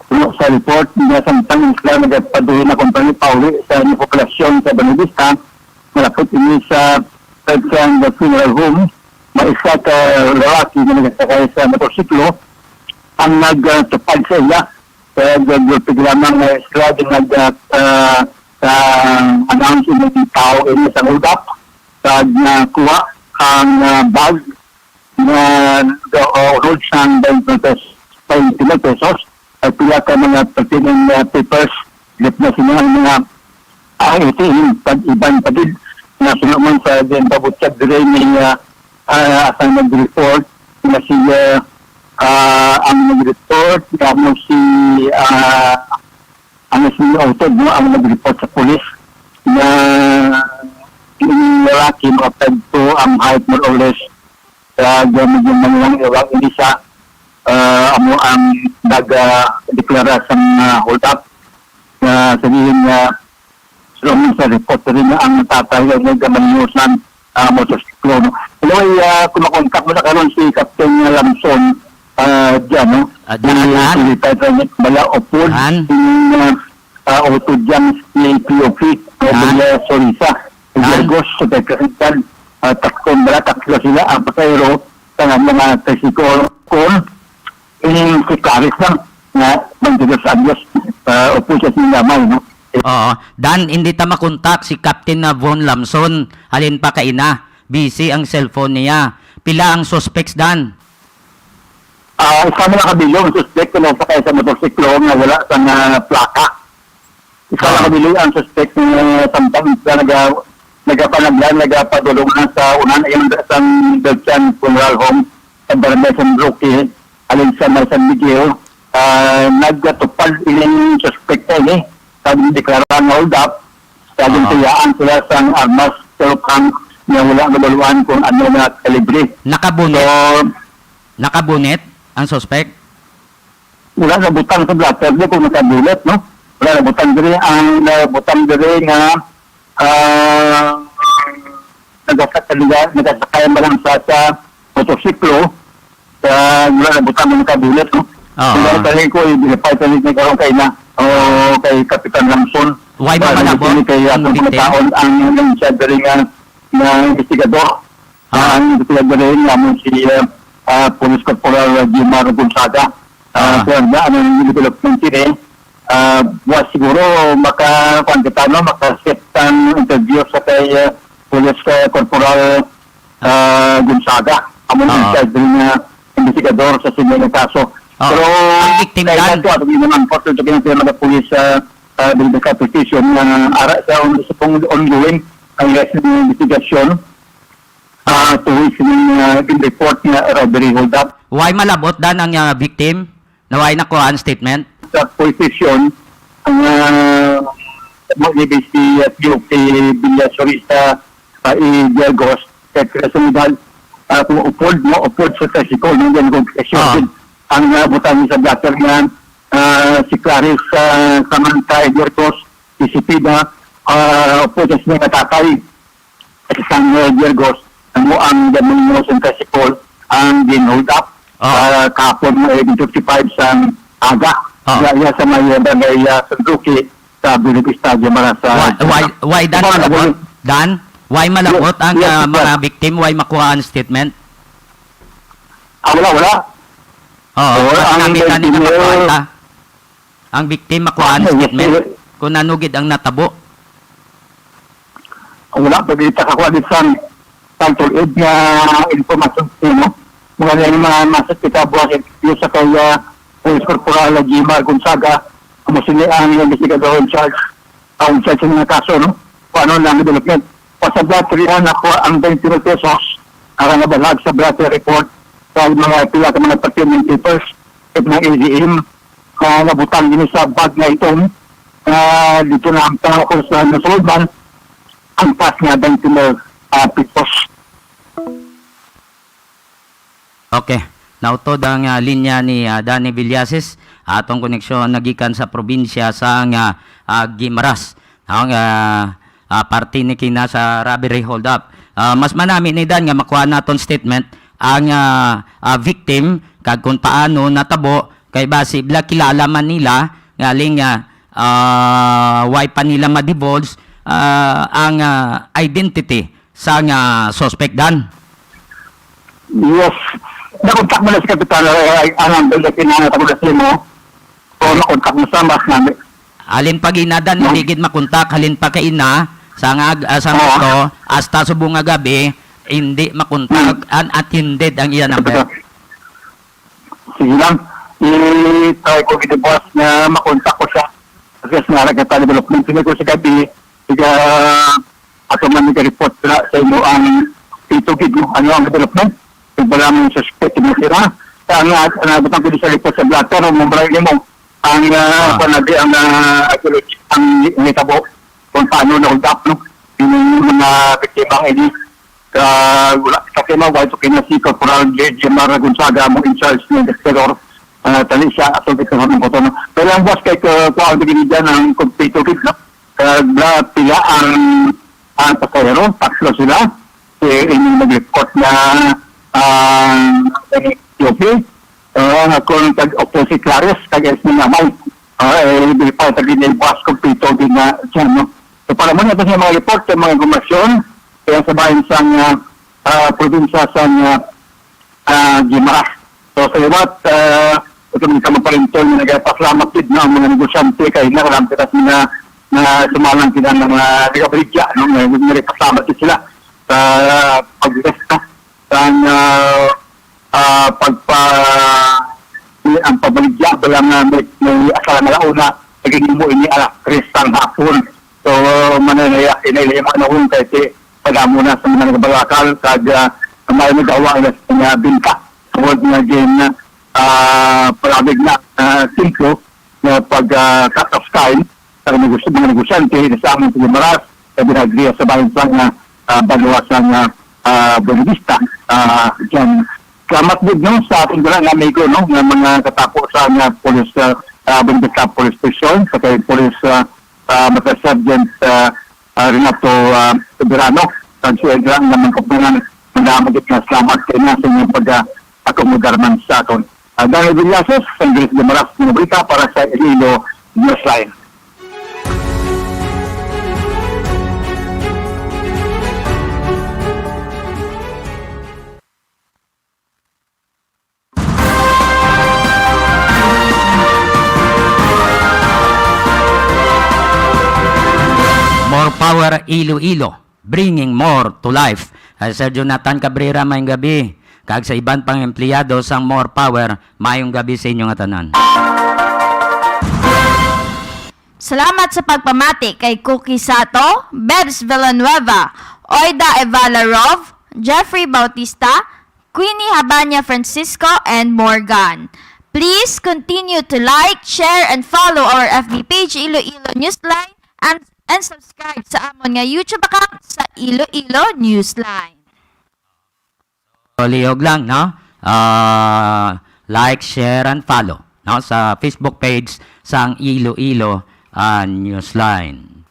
Puno sa report, nga samtang sila nagapaduhi na kumpanya pauli sa inyong populasyon sa Buenavista, malapit ini sa Red Triangle Funeral Home, may isa ka lalaki nga nagasakay sa motorsiklo ang nagtupad sa iya. Kaya gulpi lamang nga sila din nag, ah, ah, announce ini ang tao ini sa hold up, sa nakuha ang, ah, bag nga, ah, unod sang twenty pesos, twenty mil pesos, ay pila ka mga pertinent nga papers, git na sila ang mga, ah, A T M, pag iban pa gid, nga sila man sa din pabutyag diri ni, ah, ah, asang nag-report, nga si, ah, ah, ang nag-report, nga mo si, ah, ang si Utod, no, ang nag-report sa pulis, na yung lalaki, mga five two ang height, more or less, sa medyo manilang iwang ini sa, ah, amo ang nag, ah, deklara sa mga hold up. Na sabihin nga, sa mga sa report rin nga ang tatay ay may gamaniusan, ah, motorsiklo, no? Anyway, ah, kung makontak mo na karon si Captain Lamson, ah, dyan, no? Ah, dyan, Di dyan. Si Lieutenant Bala Opod, Dyan. Yung, ah, ah, auto dyan si P O P, Dyan. Gabriel Sorisa, Dyan. Burgos, sa Pagkasitan, ah, takton bala, tatlo sila, ang pasahero, sa mga tricycle, kung Ining si Clarice lang nga twenty-two anyos, ah, upo siya sa gamay, no? Oo. Dan, hindi ta makontak si Captain na Von Lamson. Halin pa kaina, busy ang cellphone niya. Pila ang suspects, Dan? Ah, isa na lang kabilog ang suspect na sakay sa motorsiklo nga wala sa nga plaka. Isa lang Ah. kabili ang suspect nga samtang sila naga-, nagapanablan, nagapadulong na sa unahan ayon sa Belgian Funeral Home sa Barangay San Roque, alin sa may San Miguel. Ah, nagtupad ining suspect na ini sa deklarang hold up. Sa Oo. gintuyaan sila sang armas, pero kang nga wala nabaluan kung ano nga kalibre. Nakabunet? So, Nakabunet ang suspect? Wala na butang sa blotter, di ko nakabunet, no? Wala na butang diri. Ang, ah, butang diri nga, ah, nagasa-, naga-, nagasakay ba lang sa, sa motorsiklo, sa, wala na butang nga nakabunet, no? Oo. Ang dahil tayo ko, ibigay pa tayo na karon kay na, o kay Kapitan Lamson. Why ba Para malabo dili kay ang atong victim? Taon ang, ang siya diri nga, nga investigador. Ah. Ang investigador rin naman si, ah, ah, Police Corporal Jimar Gonzaga. Ah, Ah. Sir, na, ano yung development yun eh? Ah, buwas siguro maka, kuwan kita, no? Maka-set ang interview sa kay, ah, Police, ah, Corporal, ah, Gonzaga. Amo ang Oo. in-charge rin nga investigador sa sini nga kaso. Oo. Pero Ang victim, kaya Dan? ito, ato din naman, po, ito yung mga police, ah, ah, Bonifacio Station nga ara sa on-, sa pong ongoing ang investigasyon. Ah, tuwi sini nga gin-report nga robbery hold-up. Why malabot, Dan, ang, ah, victim? Na why nakuha ang statement? Sa police station, ang, ah, mo ni B C at P O K Villa Sorista, ah, i Diagos, kay Crescent, ah, kung upod, mo upod sa tricycle, no, yan kung Ah. station. Ang, ah, butang sa blotter nga, ah, si Clarice, ah, Samantha Diagos, si Sipida, ah, upod sa sila nga tatay. Sa San Juan Virgos, amo ang gamay mo sa tricycle ang gin-hold up, Ah. ah, kahapon nga eleven fifty-five sa aga. Ah. Iya, iya sa may barangay, ah, San Roque sa Buenavista, Guimaras, sa Why, why, why, Dan, Ikaw, malabot? Naguli. Dan, why malabot Yes, ang, yes, ah, yes. mga victim? Why makuha ang statement? Ah, wala, wala. Oo, Oo, mas ang nakita nila victim makuha mo, ta. Ang victim makuha ang Ah, yes, statement yes. kung ano gid ang natabo. Wala pa kita kakuha di sa, sa tulid nga informasyon, no? Mga na yung mga nasa kita buwan sa kay, ah, Police Corporal Jimar Gonzaga, amo sini ang investigador in charge, ah, in charge sa mga kaso, no? Kung ano na ang development. Pasabot, rihan ako ang twenty mil pesos, ang nabalag sa blotter report sa mga pila ka mga pertinent papers at mga A D M, ah, nabutang din sa bag nga itom, ah, dito na ang tao ko sa nasulod man, ang pas nga twenty mil, ah, pesos. Okay. Nautod ang, ah, linya ni, ah, Danny Villasis. Atong koneksyon nagikan sa probinsya sa nga, ah, Guimaras. Ang, ah, ah, parte ni kina sa robbery hold-up. Ah, mas manami ni Dan nga makuha naton statement ang, ah, ah, victim kag kung paano natabo kay basi bala kilala man nila nga aling, ah, ah, why pa nila ma-divulge, ah, ang, ah, identity sang, ah, suspect, Dan? Yes. Nakontak mo na si Kapitan, eh, ang ang ang kinahanglan ko na sa imo. O, makontak mo sa mas nami. Halin pa gina, Dan, No? hindi gid makontak. Halin pa kay ina, sa nga, ah, sa Oo. Moto, hasta subong nga gabi, hindi makontak, Hmm. unattended ang iya number. Sige lang. I-try ko gid, boss, nga makontak ko siya. Kasi nga, nagkatadevelopment. Sige ko sa gabi, siya, ato man nag-report na sa imo ang ito gid, no? Ano ang development? Yung pala mong suspect mo sila. Sa ang, ang nabutang ko di sa report sa blotter, o mabalik mo. Ang, ah, Ah. panabi, ang, ah, archaeology, ang nitabo, kung paano na-hold up, no? Yung mga biktima ini, ah, wala, sa kima, wala ito kina si Corporal J J Mara Gonzaga, mo in charge ng investigador, ah, tali siya, ato kita sa mga koto, no? Pero ang boss, kay, ah, kuha ang bigyan dyan, ang kompleto gid, no? Kag bla-, pila ang, ang pasahero? Tatlo sila. Si, ining nag-report na, ah, P O P. Ah, kung tag-, opposite Claris, tag-, is na naman. Ah, eh, di pa, tag-, ini buwas kompleto din na siya, no? So, para mo na ito sa mga report, sa mga impormasyon, kaya sa bayan sa, ah, ah, probinsya sa, ah, ah, Guimaras. So, sa liwat, ah, ito man sa mga parentol nga nagapasalamat gid na ang mga negosyante kay na lang kita sila na sumalang sila ng mga nagabaligya, no? Nga nagapasalamat gid sila sa pagdesta sa, ah, ah, pagpa-, ang pabaligya, wala nga may, may asal nga launa, naging mo ini alas tres sang hapon. So, mananaya, inay, yung mga nahungkay, si, padamo na sa mga nagbalakal, kag, ah, may nagawa na sa mga binta. Tungod nga gin, ah, palabig na, ah, singko nga pag, ah, cut off time sa mga negosy-, mga negosyante, sa amon sa Guimaras, sa Binagria, sa bayan sa nga, ah, banwa sa nga, ah, Buenavista, ah, dyan. Salamat gid, no, sa ating mga amigo, no, nga mga katapo sa nga police, ah, ah, Buenavista Police Station, sa kay Police, ah, ah, Master Sergeant, ah, ah, Renato, ah, Soberano, kag si Edra nga mangkupnangan, madamo gid nga salamat kay nga sa inyong pag-, ah, akomodar man sa aton. Ah, Daniel Villases, Andres Damaras, mga balita para sa Iloilo Newsline. Iloilo, bringing more to life. Kay Sir Jonathan Cabrera, mayong gabi. Kag sa iban pang empleyado sang More Power, mayong gabi sa inyo nga tanan. Salamat sa pagpamati kay Cookie Sato, Bebs Villanueva, Oida Evala Rov, Jeffrey Bautista, Queenie Habanya Francisco, and Morgan. Please continue to like, share, and follow our F B page, Iloilo Newsline, and, and subscribe sa amon nga YouTube account sa Iloilo Newsline. So, lihog lang, no? Ah, like, share, and follow, no, sa Facebook page sang Iloilo, ah, Newsline.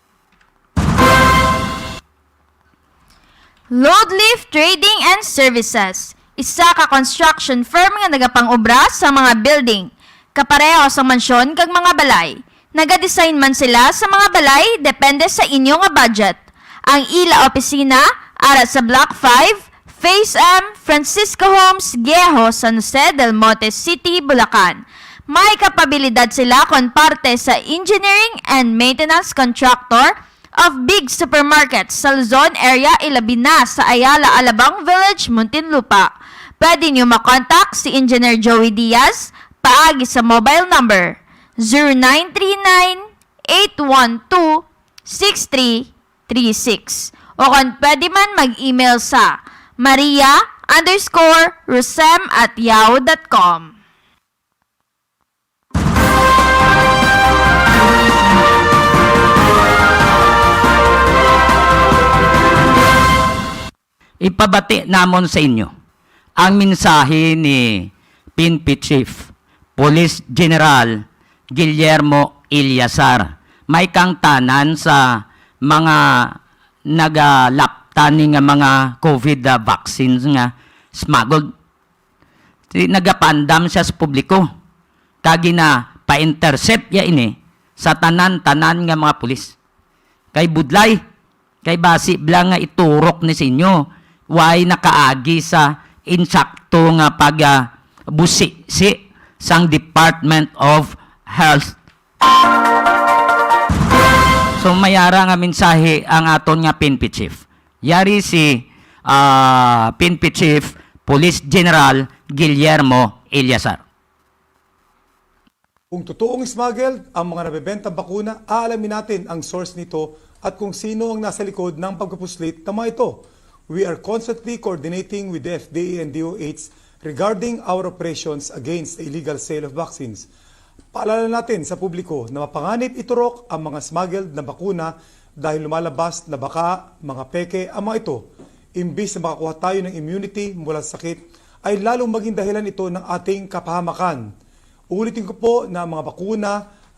Loadlift Trading and Services, isa ka construction firm nga nagapang-obra sa mga building, kapareho sa mansyon kag mga balay. Nagadesign man sila sa mga balay depende sa inyo nga budget. Ang ila opisina ara sa Block five, Phase M, Francisco Homes, Viejo, San Jose del Monte City, Bulacan. May kapabilidad sila kon parte sa engineering and maintenance contractor of big supermarkets sa Luzon area, ilabi na sa Ayala Alabang Village, Muntinlupa. Pwede niyo makontak si Engineer Joey Diaz paagi sa mobile number zero nine three nine, eight one two, six three three six, o kon pwede man mag-email sa maria underscore rosem at yahoo dot com. Ipabati namon sa inyo ang mensahe ni P N P Chief Police General Guillermo Eleazar. May kang tanan sa mga nagalapta ni nga mga COVID, ah, vaccines nga smuggled. Di nagapandam siya sa publiko, kag ginapaintercept ya ini sa tanan-tanan nga mga pulis. Kay budlay, kay basi bala nga iturok ni sa inyo, way nakaagi sa insakto nga pag, ah, busisi sang Department of Health. So, may ara nga mensahe ang aton nga P N P Chief. Yari si, ah, P N P Chief Police General Guillermo Eleazar. Kung totoong smuggled ang mga nabebentang bakuna, aalamin natin ang source nito at kung sino ang nasa likod ng pagpupuslit ng mga ito. We are constantly coordinating with the F D A and D O H regarding our operations against the illegal sale of vaccines. Paalala natin sa publiko na mapanganib iturok ang mga smuggled na bakuna dahil lumalabas na baka mga peke ang mga ito. Imbis na makakuha tayo ng immunity mula sa sakit, ay lalong maging dahilan ito ng ating kapahamakan. Ulitin ko po na ang mga bakuna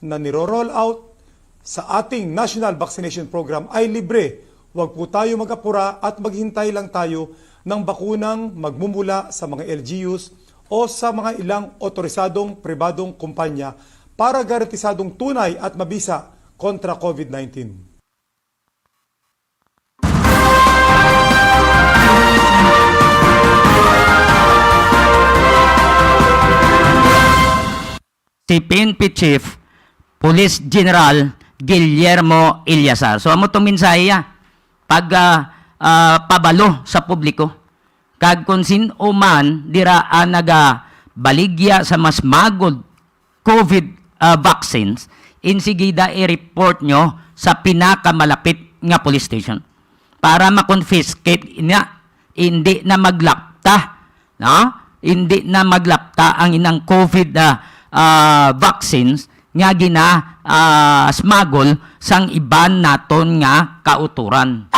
na niro-roll out sa ating National Vaccination Program ay libre. Huwag po tayo mag-apura at maghintay lang tayo ng bakunang magmumula sa mga L G Us o sa mga ilang otorisadong pribadong kumpanya para garantisadong tunay at mabisa kontra COVID nineteen. Si P N P Chief Police General Guillermo Eleazar. So, amo tong mensahe niya pag, ah, ah, pabalo sa publiko. Kag kon sin-o man dira ang nagabaligya sa mga smuggled COVID, ah, vaccines, insigida i-report nyo sa pinakamalapit nga police station para ma-confiscate niya, hindi na maglapta, no? Hindi na maglapta ang inang COVID, ah, ah, vaccines nga gina, ah, smuggle sang iban naton nga kautoran.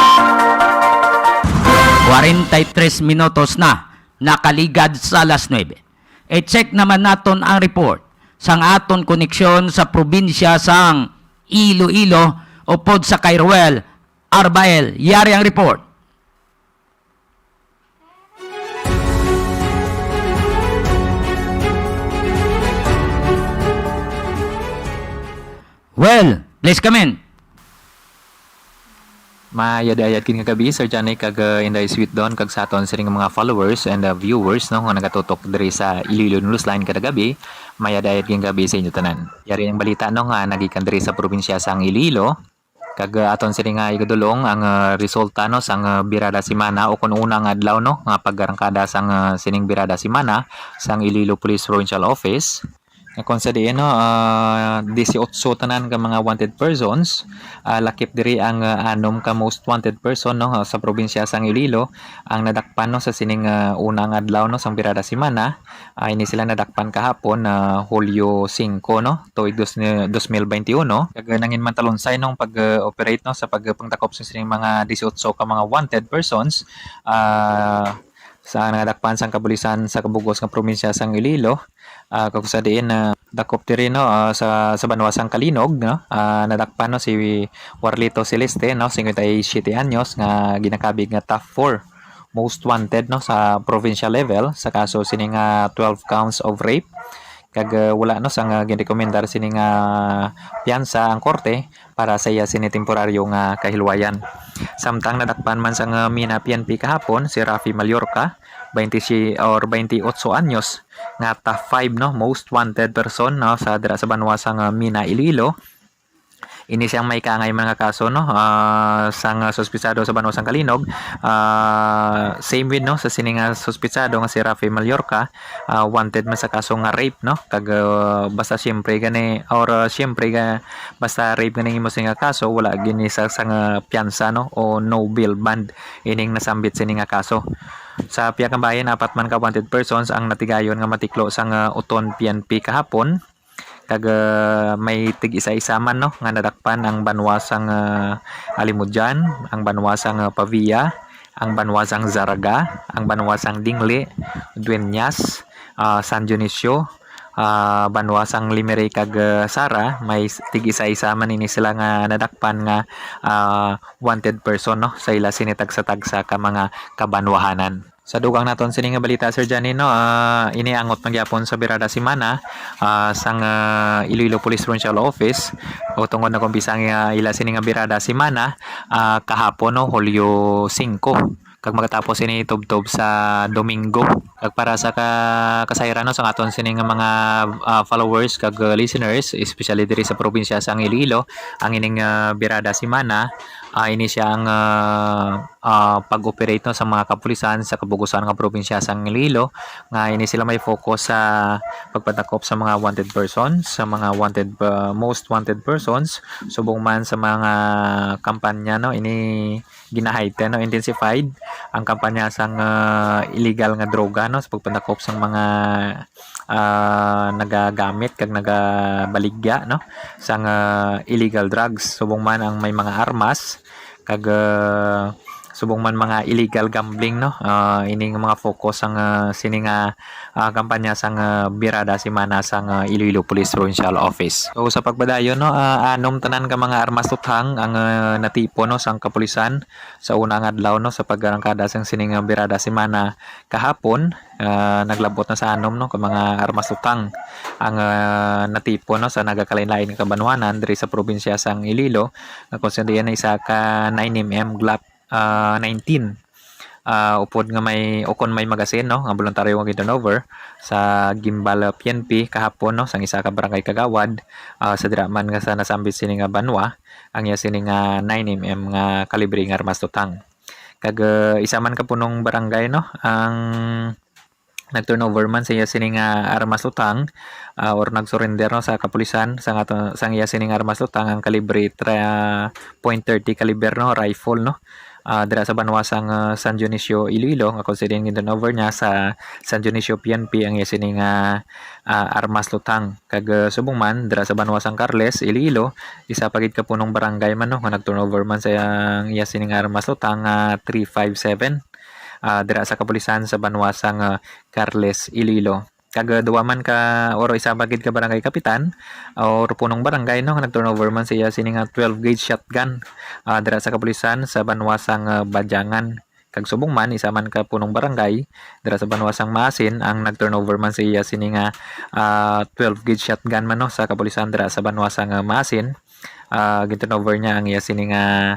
Kwarenta y tres minutos na nakaligad sa alas nuebe. I-check naman naton ang report sang aton koneksyon sa probinsya sang Iloilo upod sa kay Roel Arbael. Yari ang report. Well, please come in. Mayad-ayad gid nga gabi, Sir Johnny, kag, uh, Inday Sweet Don, kag sa aton sining mga followers and, uh, viewers, no, nga nagatutok diri sa Iloilo Newsline kada gabi. Mayad-ayad gid nga gabi sa inyo tanan. Yari ang balita, no, nga nagikan diri sa probinsya sang Iloilo. Kag, ah, aton sini nga igadulong ang, ah, resulta, no, sang, ah, Birada Semana o kun una nga adlaw, no, nga pag-arangkada sang, ah, sining Birada Semana sang Iloilo Police Provincial Office. Nga kung sa diin, no, ah, disiotso tanan ka mga wanted persons, ah, lakip diri ang, ah, anom ka most wanted person, no, sa probinsya sang Iloilo ang nadakpan, no, sa sining, ah, una nga adlaw, no, sang Birada Semana. Ah, ini sila nadakpan kahapon, ah, Hulyo singko, no, tuig dos, dos mil bente uno. Kag nangin man talunsay nung pag-operate, no, sa pagpangdakop sa sining mga disiotso ka mga wanted persons, ah, sa nadakpan sang kapulisan sa kabug-os nga probinsya sang Iloilo. Ah, kag sa diin, ah, dakop diri, no, ah, sa, sa banwa sang Calinog, no, ah, nadakpan, no, si Warlito Celeste, no, singkwenta y siyete anyos, nga ginakabig nga top four most wanted, no, sa provincial level sa kaso sini nga twelve counts of rape. Kag, ah, wala, no, sang, ah, ginrekomendar sini nga piyansa ang korte para sa iya sini temporaryo nga kahilwayan. Samtang nadakpan man sang, ah, Mina P N P kahapon si Rafi Mallorca, twenty si-, or twenty-otso anyos, nga top five, no, most wanted person, no, sa dira sa banwa sang, ah, Mina, Iloilo. Ini siyang may kaangay man nga kaso, no, ah, sang, ah, suspitsado sa banwa sang Calinog. Ah, same with, no, sa sini nga suspitsado nga si Rafi Mallorca, ah, wanted man sa kaso nga rape, no, kag, ah, basta siyempre gani, or, ah, siyempre ga-, basta rape gani imo sini nga kaso, wala gini sa, sang, ah, piyansa, no, o no bail bond ining nasambit sini nga kaso. Sa pihak nga bahin, apat man ka wanted persons ang natigayon nga matiklo sang, ah, Oton P N P kahapon. Kag, ah, may tig-isa-isa man, no, nga nadakpan ang banwa sang, ah, Alimodian, ang banwa sang, ah, Pavia, ang banwa sang Zarraga, ang banwa sang Dingle, Dueñas, ah, San Dionisio, ah, banwa sang Lemery kag, ah, Sara. May s-, tig-isa-isa man ini sila nga nadakpan nga, ah, wanted person, no, sa ila sini tagsa-tagsa ka mga kabanwahanan. Sa dugang naton sini nga balita, Sir Johnny, no, ah, ini angot man gyapon sa Birada Semana, ah, sang, ah, Iloilo Police Provincial Office, o tungod nag-umpisa ang, ah, ila sini nga Birada Semana, ah, kahapon, no, Hulyo singko, kag magatapos ini tubtob sa Domingo. Kag para sa ka-, kasayran, no, sa aton sini nga mga, ah, followers kag, ah, listeners, especially diri sa probinsya sang Iloilo, ang ining, ah, Birada Semana, ah, ini siya ang, ah, ah, pag-operate, no, sa mga kapulisan sa kabug-osan nga probinsya sang Iloilo, nga ini sila may focus sa pagpadakop sa mga wanted persons, sa mga wanted, ah, most wanted persons, subong man sa mga kampanya, no, ini gina-heighten, no, intensified ang kampanya sang, ah, illegal nga droga, no, sa pagpadakop sang mga, ah, nagagamit kag nagabaligya, no, sang, ah, illegal drugs, subong man ang may mga armas, kag, ah, subong man mga illegal gambling, no? Ah, ini nga mga focus sang, ah, sini nga, ah, kampanya sang, ah, Birada Semana sang, ah, Iloilo Police Provincial Office. So, sa pagpadayon, no, ah, anom tanan ka mga armas tuthang ang, ah, natipon, no, sang kapulisan sa una nga adlaw, no, sa pag-arangkada sang sini nga Birada Semana kahapon. Ah, naglabot na sa anom, no, ka mga armas tuthang ang, ah, natipon, no, sa nagakalain-lain nga kabanwanan diri sa probinsya sang Iloilo, nga kung sa diin isa ka nine M M Glock, ah, nineteen. Ah, upod nga may, ukon may magasin, no, nga voluntaryo nga gin-turnover sa Guimbal P N P kahapon, no, sang isa ka barangay kagawad, ah, sa dira man nga sa nasambit sini nga banwa, ang iya sini nga nine M M nga kalibre nga armas tuthang. Kag, ah, isa man ka punong barangay, no, ang nag-turnover man sa iya sini nga armas tuthang, ah, or nag-surrender, no, sa kapulisan sa nga to-, sang iya sini nga armas tuthang ang kalibre tra-, point thirty caliber, no, rifle, no. Ah, dira sa banwa sang, ah, San Dionisio, Iloilo, nga kung sa diin gin-turnover niya sa San Dionisio P N P ang iya sini nga, ah, armas tuthang. Kag, ah, subong man, dira sa banwa sang Carles, Iloilo, isa pa gid ka punong barangay man, no, nga nag-turnover man sa iyang iya sini nga armas tuthang nga three five seven, ah, dira sa kapulisan sa banwa sang, ah, Carles, Iloilo. Kag, ah, duwa man ka, or isa pa gid ka barangay kapitan, or punong barangay, no, nga nag-turnover man sa iya sini nga twelve gauge shotgun, ah, dira sa kapulisan sa banwa sang, ah, Badiangan. Kag subong man, isa man ka punong barangay dira sa banwa sang Maasin ang nag-turnover man sa iya sini nga, ah, twelve gauge shotgun man, no, sa kapulisan dira sa banwa sang, ah, Maasin. Ah, gin-turnover niya ang iya sini nga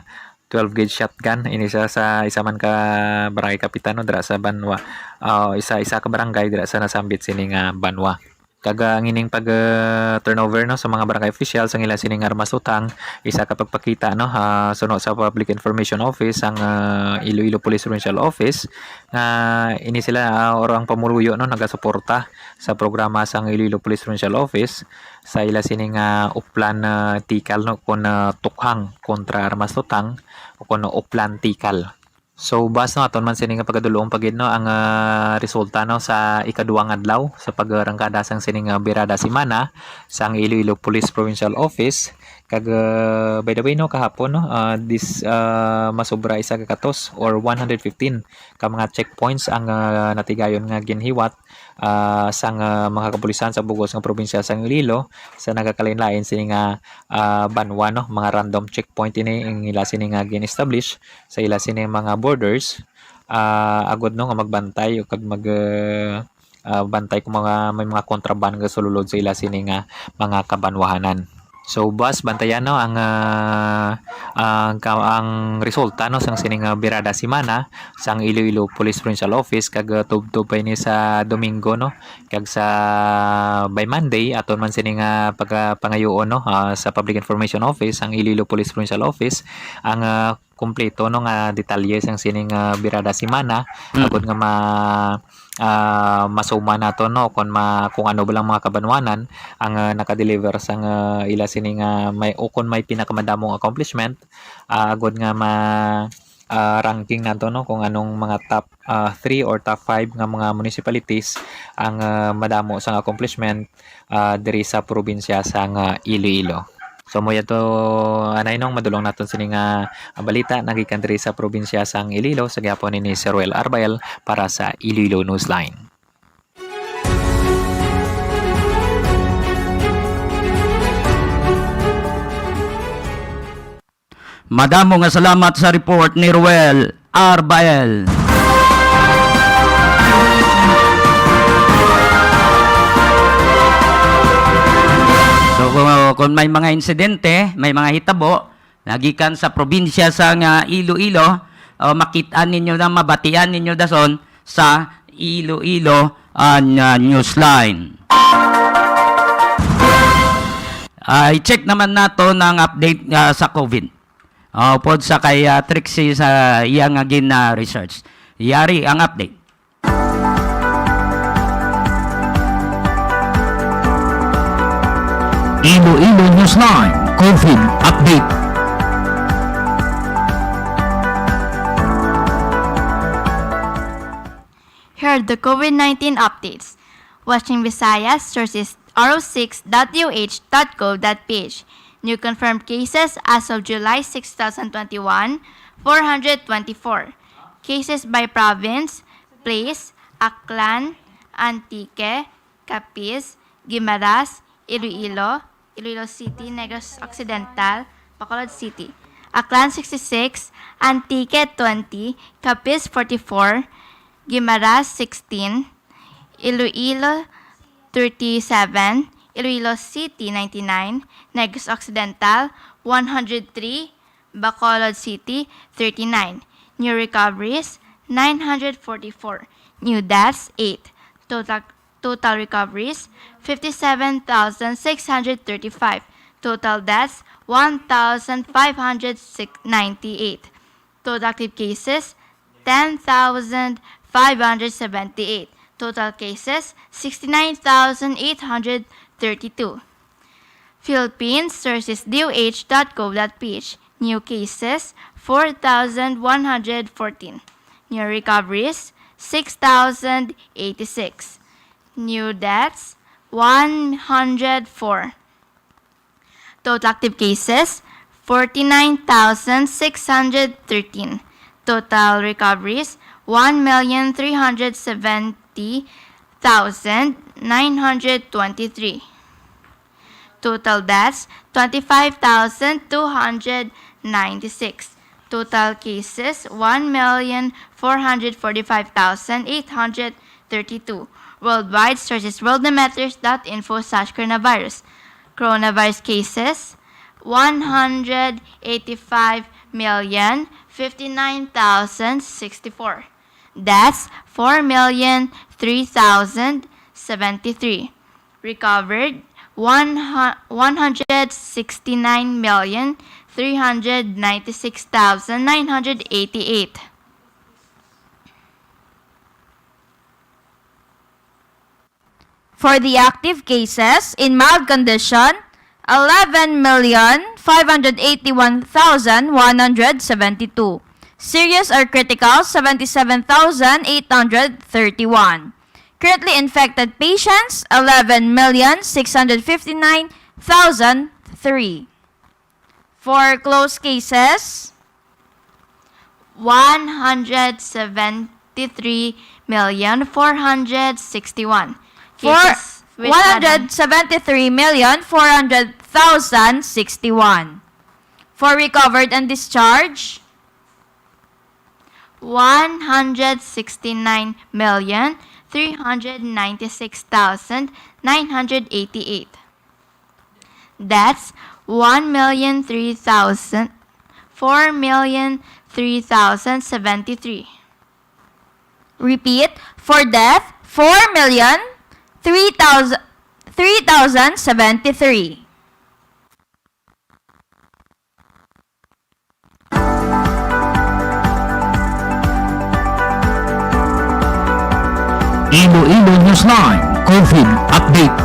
twelve gauge shotgun. Ini siya sa isa man ka barangay kapitan, no, dira sa banwa. Ah, isa, isa ka barangay dira sa nasambit sini nga banwa. Kag, ah, ang ining pag, ah, turnover, no, sa mga barangay officials ang ila sining armas utang, isa ka pagpakita, no, ah, suno sa Public Information Office, ang, ah, Iloilo Police Provincial Office, nga ini sila, ah, or ang pamuluyo, no, nagasuporta sa programa sang Iloilo Police Provincial Office sa ila sining, ah, Oplan, ah, Tikal, no, kon, ah, tukhang kontra armas utang o kon Oplan Tikal. So, bas, no, aton man sini nga pagaduloon pa gid, no, ang, ah, resulta, no, sa ikaduwang adlaw sa pagrangkada sang sining, ah, Birada Semana sang Iloilo Police Provincial Office. Kag, ah, by the way, no, kahapon, no, ah, dis-, ah, masobra isa ka katos or one hundred fifteen ka mga checkpoints ang, ah, natigayon nga ginhiwat, ah, sang, ah, mga kapulisan sa bug-os nga probinsya sang Iloilo sa nagakalain-lain sini nga, ah, banwa, no, mga random checkpoint ini ang ila sini nga gin-establish sa ila sini mga borders, ah, agod, no, nga magbantay o kag mag, ah, ah, bantay kung mga, may mga kontraband nga sulod sa ila sini nga mga kabanwahanan. So, bas, bantayan, no, ang, ah, ang ka-, ang resulta, no, sang sini nga Birada Semana sang Iloilo Police Provincial Office, kag, ah, tubtob pa ini sa Domingo, no, kag sa by Monday aton man sini nga pagpangayoon, no, ah, sa Public Information Office ang Iloilo Police Provincial Office ang, ah, kompleto, no, nga detalye sang sining, ah, Birada Semana, Mm. agod nga ma-, ah, masuman nato, no, kung ma-, kung ano ba lang mga kabanwanan ang, ah, nakadeliver sang, ah, ila sini nga may, o kung may pinakamadamong accomplishment, ah, agod nga ma-, ah, ranking nato, no, kung anong mga top, ah, three or top five nga mga municipalities ang, ah, madamo sang accomplishment ah, diri sa probinsya sang, ah, Iloilo. So, mo yato, anay nong madulong naton sini nga, ah, balita nagikan diri sa probinsya sang Iloilo, sa gihapon ni Sir Ruel Arbael para sa Iloilo Newsline. Madamo nga salamat sa report ni Ruel Arbael. So, kung, kung may mga insidente, may mga hitabo, nagikan sa probinsya sang Iloilo, o makit-an ninyo na, mabatian ninyo dason sa Iloilo, ah, na Newsline. Ah, i-check naman nato ang update, ah, sa COVID. Ah, upod sa kay, ah, Trixie sa iya nga gin, ah, research. Yari ang update. Iloilo Newsline COVID Update. Here are the COVID nineteen updates. Watching Visayas, sources R O six dot U H dot gov dot P H. New confirmed cases as of July six, two thousand twenty-one, four hundred twenty-four. Cases by province, place, Aklan, Antique, Capiz, Guimaras, Iloilo, Iloilo City, Negros Occidental, Bacolod City. Aklan, sixty-six, Antique, twenty, Capiz, forty-four, Guimaras, sixteen, Iloilo, thirty-seven, Iloilo City, ninety-nine, Negros Occidental, one hundred three, Bacolod City, thirty-nine. New recoveries, nine hundred forty-four. New deaths, eight. Total, total recoveries, fifty-seven thousand six hundred thirty-five. Total deaths, one thousand five hundred ninety-eight. Total active cases, ten thousand five hundred seventy-eight. Total cases, sixty-nine thousand eight hundred thirty-two. Philippines, sources D O H dot gov dot P H. New cases, four thousand one hundred fourteen. New recoveries, six thousand eighty-six. New deaths, one hundred four. Total active cases, forty-nine thousand six hundred thirteen. Total recoveries, one million three hundred seventy thousand nine hundred twenty-three. Total deaths, twenty-five thousand two hundred ninety-six. Total cases, one million four hundred forty-five thousand eight hundred thirty-two. Worldwide, sources worldometers dot info slash coronavirus. Coronavirus cases, one hundred eighty-five million fifty-nine thousand sixty-four. Deaths, four million three thousand seventy-three. Recovered, one hu-, one hundred sixty-nine million three hundred ninety-six thousand nine hundred eighty-eight. For the active cases in mild condition, eleven million five hundred eighty-one thousand one hundred seventy-two. Serious or critical, seventy-seven thousand eight hundred thirty-one. Currently infected patients, eleven million six hundred fifty-nine thousand three. For closed cases, one hundred seventy-three million four hundred sixty-one. For cases which had been one hundred seventy-three million four hundred thousand sixty-one. For recovered and discharged, one hundred sixty-nine million three hundred ninety-six thousand nine hundred eighty-eight. Deaths, one million three thousand, four million three thousand seventy-three. Repeat, for death, four million three thousand, three thousand seventy-three. Iloilo Newsline COVID Update.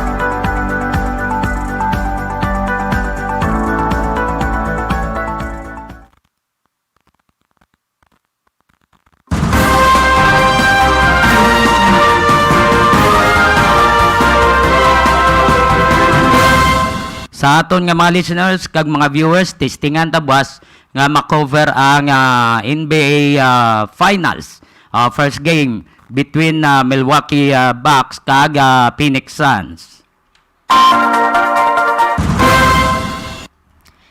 Sa aton nga mga listeners kag mga viewers, testingan ta buwas nga ma-cover ang, ah, N B A, ah, Finals, ah, first game between, ah, Milwaukee, ah, Bucks kag, ah, Phoenix Suns.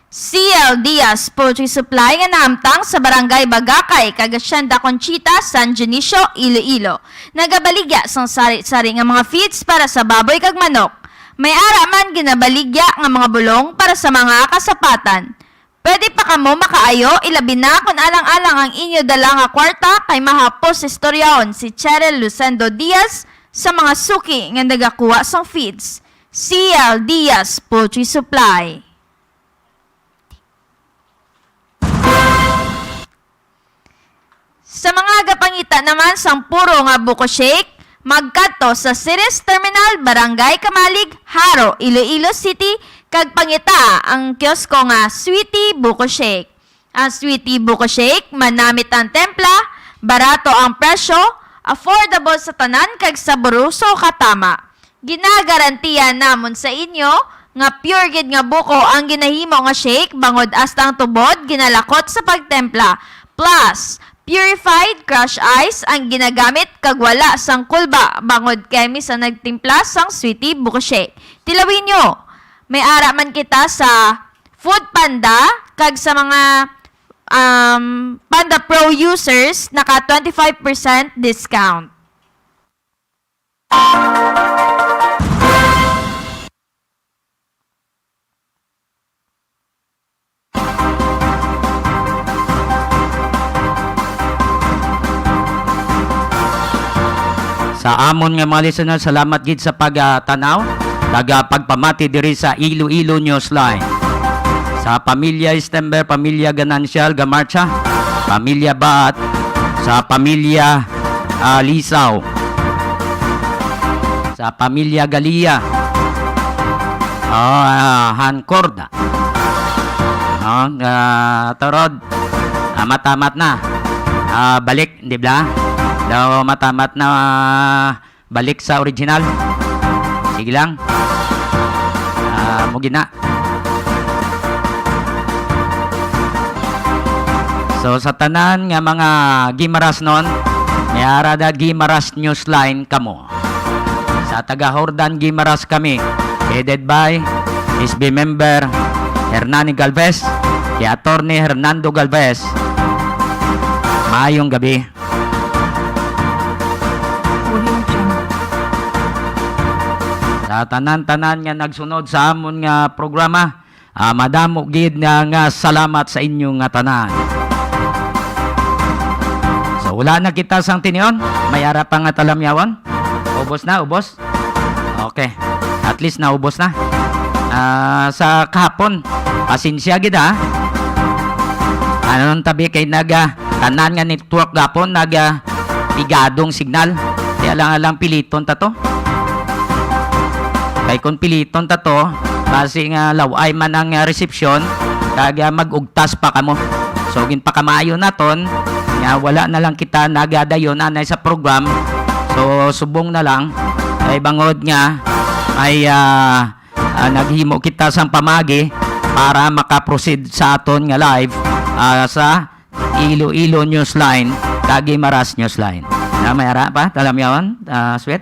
C L Diaz Poultry Supply nga nahamtang sa Barangay Bagakay kag Hacienda Conchita, San Dionisio, Iloilo, nagabaligya sang sari-sari nga mga feeds para sa baboy kag manok. May ara man ginabaligya nga mga bulong para sa mga kasapatan. Pwede pa kamo makaayo, ilabi na kon alang-alang ang inyo dala nga kwarta, kay mahapos istoryahon si Cheryl Lucendo Diaz sa mga suki nga nagakuha sang feeds. C L Diaz Poultry Supply. Sa mga gapangita naman sang puro nga buko shake, magkadto sa Ceres Terminal, Barangay Camalig, Jaro, Iloilo City, kag pangita ang kiosko nga Sweetie Buko Shake. Ang Sweetie Buko Shake, manamit ang templa, barato ang presyo, affordable sa tanan, kag saboroso katama. Ginagarantiya namon sa inyo nga pure gid nga buko ang ginahimo nga shake, bangod hasta ang tubod ginalakot sa pagtempla. Plus, purified crush ice ang ginagamit kag wala sang kulba, bangod kami sa nagtimpla sang Sweetie Buko Shake. Tilawin nyo, may ara man kita sa Food Panda kag sa mga, um, Panda Pro users, naka twenty-five percent discount. Sa amon nga mga listeners, salamat gid sa pagtanaw, taga pagpamati diri sa Iloilo Newsline. Sa pamilya Stember, pamilya Ganancial Gamarcha, pamilya Baat, sa pamilya, ah, Lisaw, sa pamilya Galia, oh, ah, Hancorda. Oh, ah, Torod, ah, matamat na. Ah, balik, di ba? Daw matamat na, ah, balik sa original. Sige lang. Ah, mo gina. So, sa tanan nga mga Gimarasnon, may ara da Gimaras Newsline kamo. Sa taga Jordan Gimaras kami, headed by S B member Hernani Galvez, kay Attorney Hernando Galvez. Maayong gabi. Sa tanan-tanan nga nagsunod sa amon nga programa, ah, madamo gid nga, nga salamat sa inyo nga tanan. So, wala na kita sang tinion. May ara pa nga talamyawon. Ubos na, ubos. Okay. At At least naubos na. Ah, sa kahapon, pasensya gid, ha. Ano nang tabi kay naga tanan nga network gapon naga pigadong signal. Kaya lang lang piliton ta to. Kay kung piliton ta to, basi nga laway man ang ah, resepsyon, kag ah, mag-ugtas pa kamo. So ginpakamayo naton nga wala na lang kita nagadayon anay sa program. So subong na lang ay bangod nga ay ah, ah, naghimo kita sang pamagi para makaproceed sa aton nga live ah, sa Iloilo Newsline kag Guimaras Newsline. Na may ara pa talamyawan, ah, Sweet?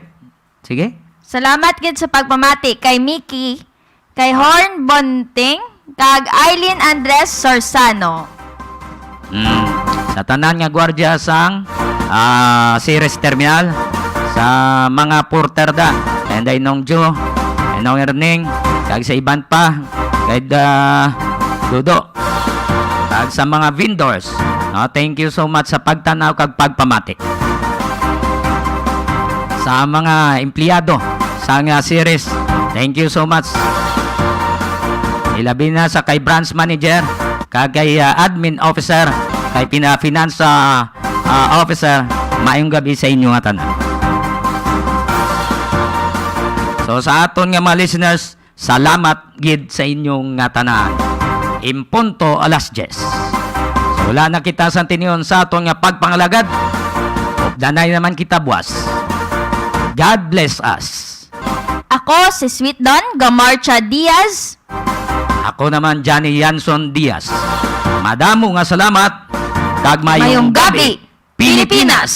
Sige. Salamat gid sa pagpamati kay Mickey, kay Horn Bonting, kag Eileen Andres Sorsano. Mm. Sa tanan nga gwardya sang ah, Ceres Terminal, sa mga porter da, and ay Nong Jo, and Nong Erning, kag sa iban pa, kay da Dudo, kag sa mga vendors, no, thank you so much sa pagtanaw kag pagpamati. Sa mga empleyado sa nga Ceres, thank you so much. Ilabi na sa kay branch manager, kag kay ah, admin officer, kay pina finance ah, ah, officer, maayong gabi sa inyo nga tanan. So sa aton nga mga listeners, salamat gid sa inyo nga tanan. Impunto alas diyes. So wala na kita sa tinion sa aton nga pagpangalagad. Updanay naman kita buwas. God bless us. Ako si Sweet Don Gamarcha Diaz. Ako naman, Johnny Yanson Diaz. Madamo nga salamat, kag Mayong mayong gabi, gabi, Pilipinas!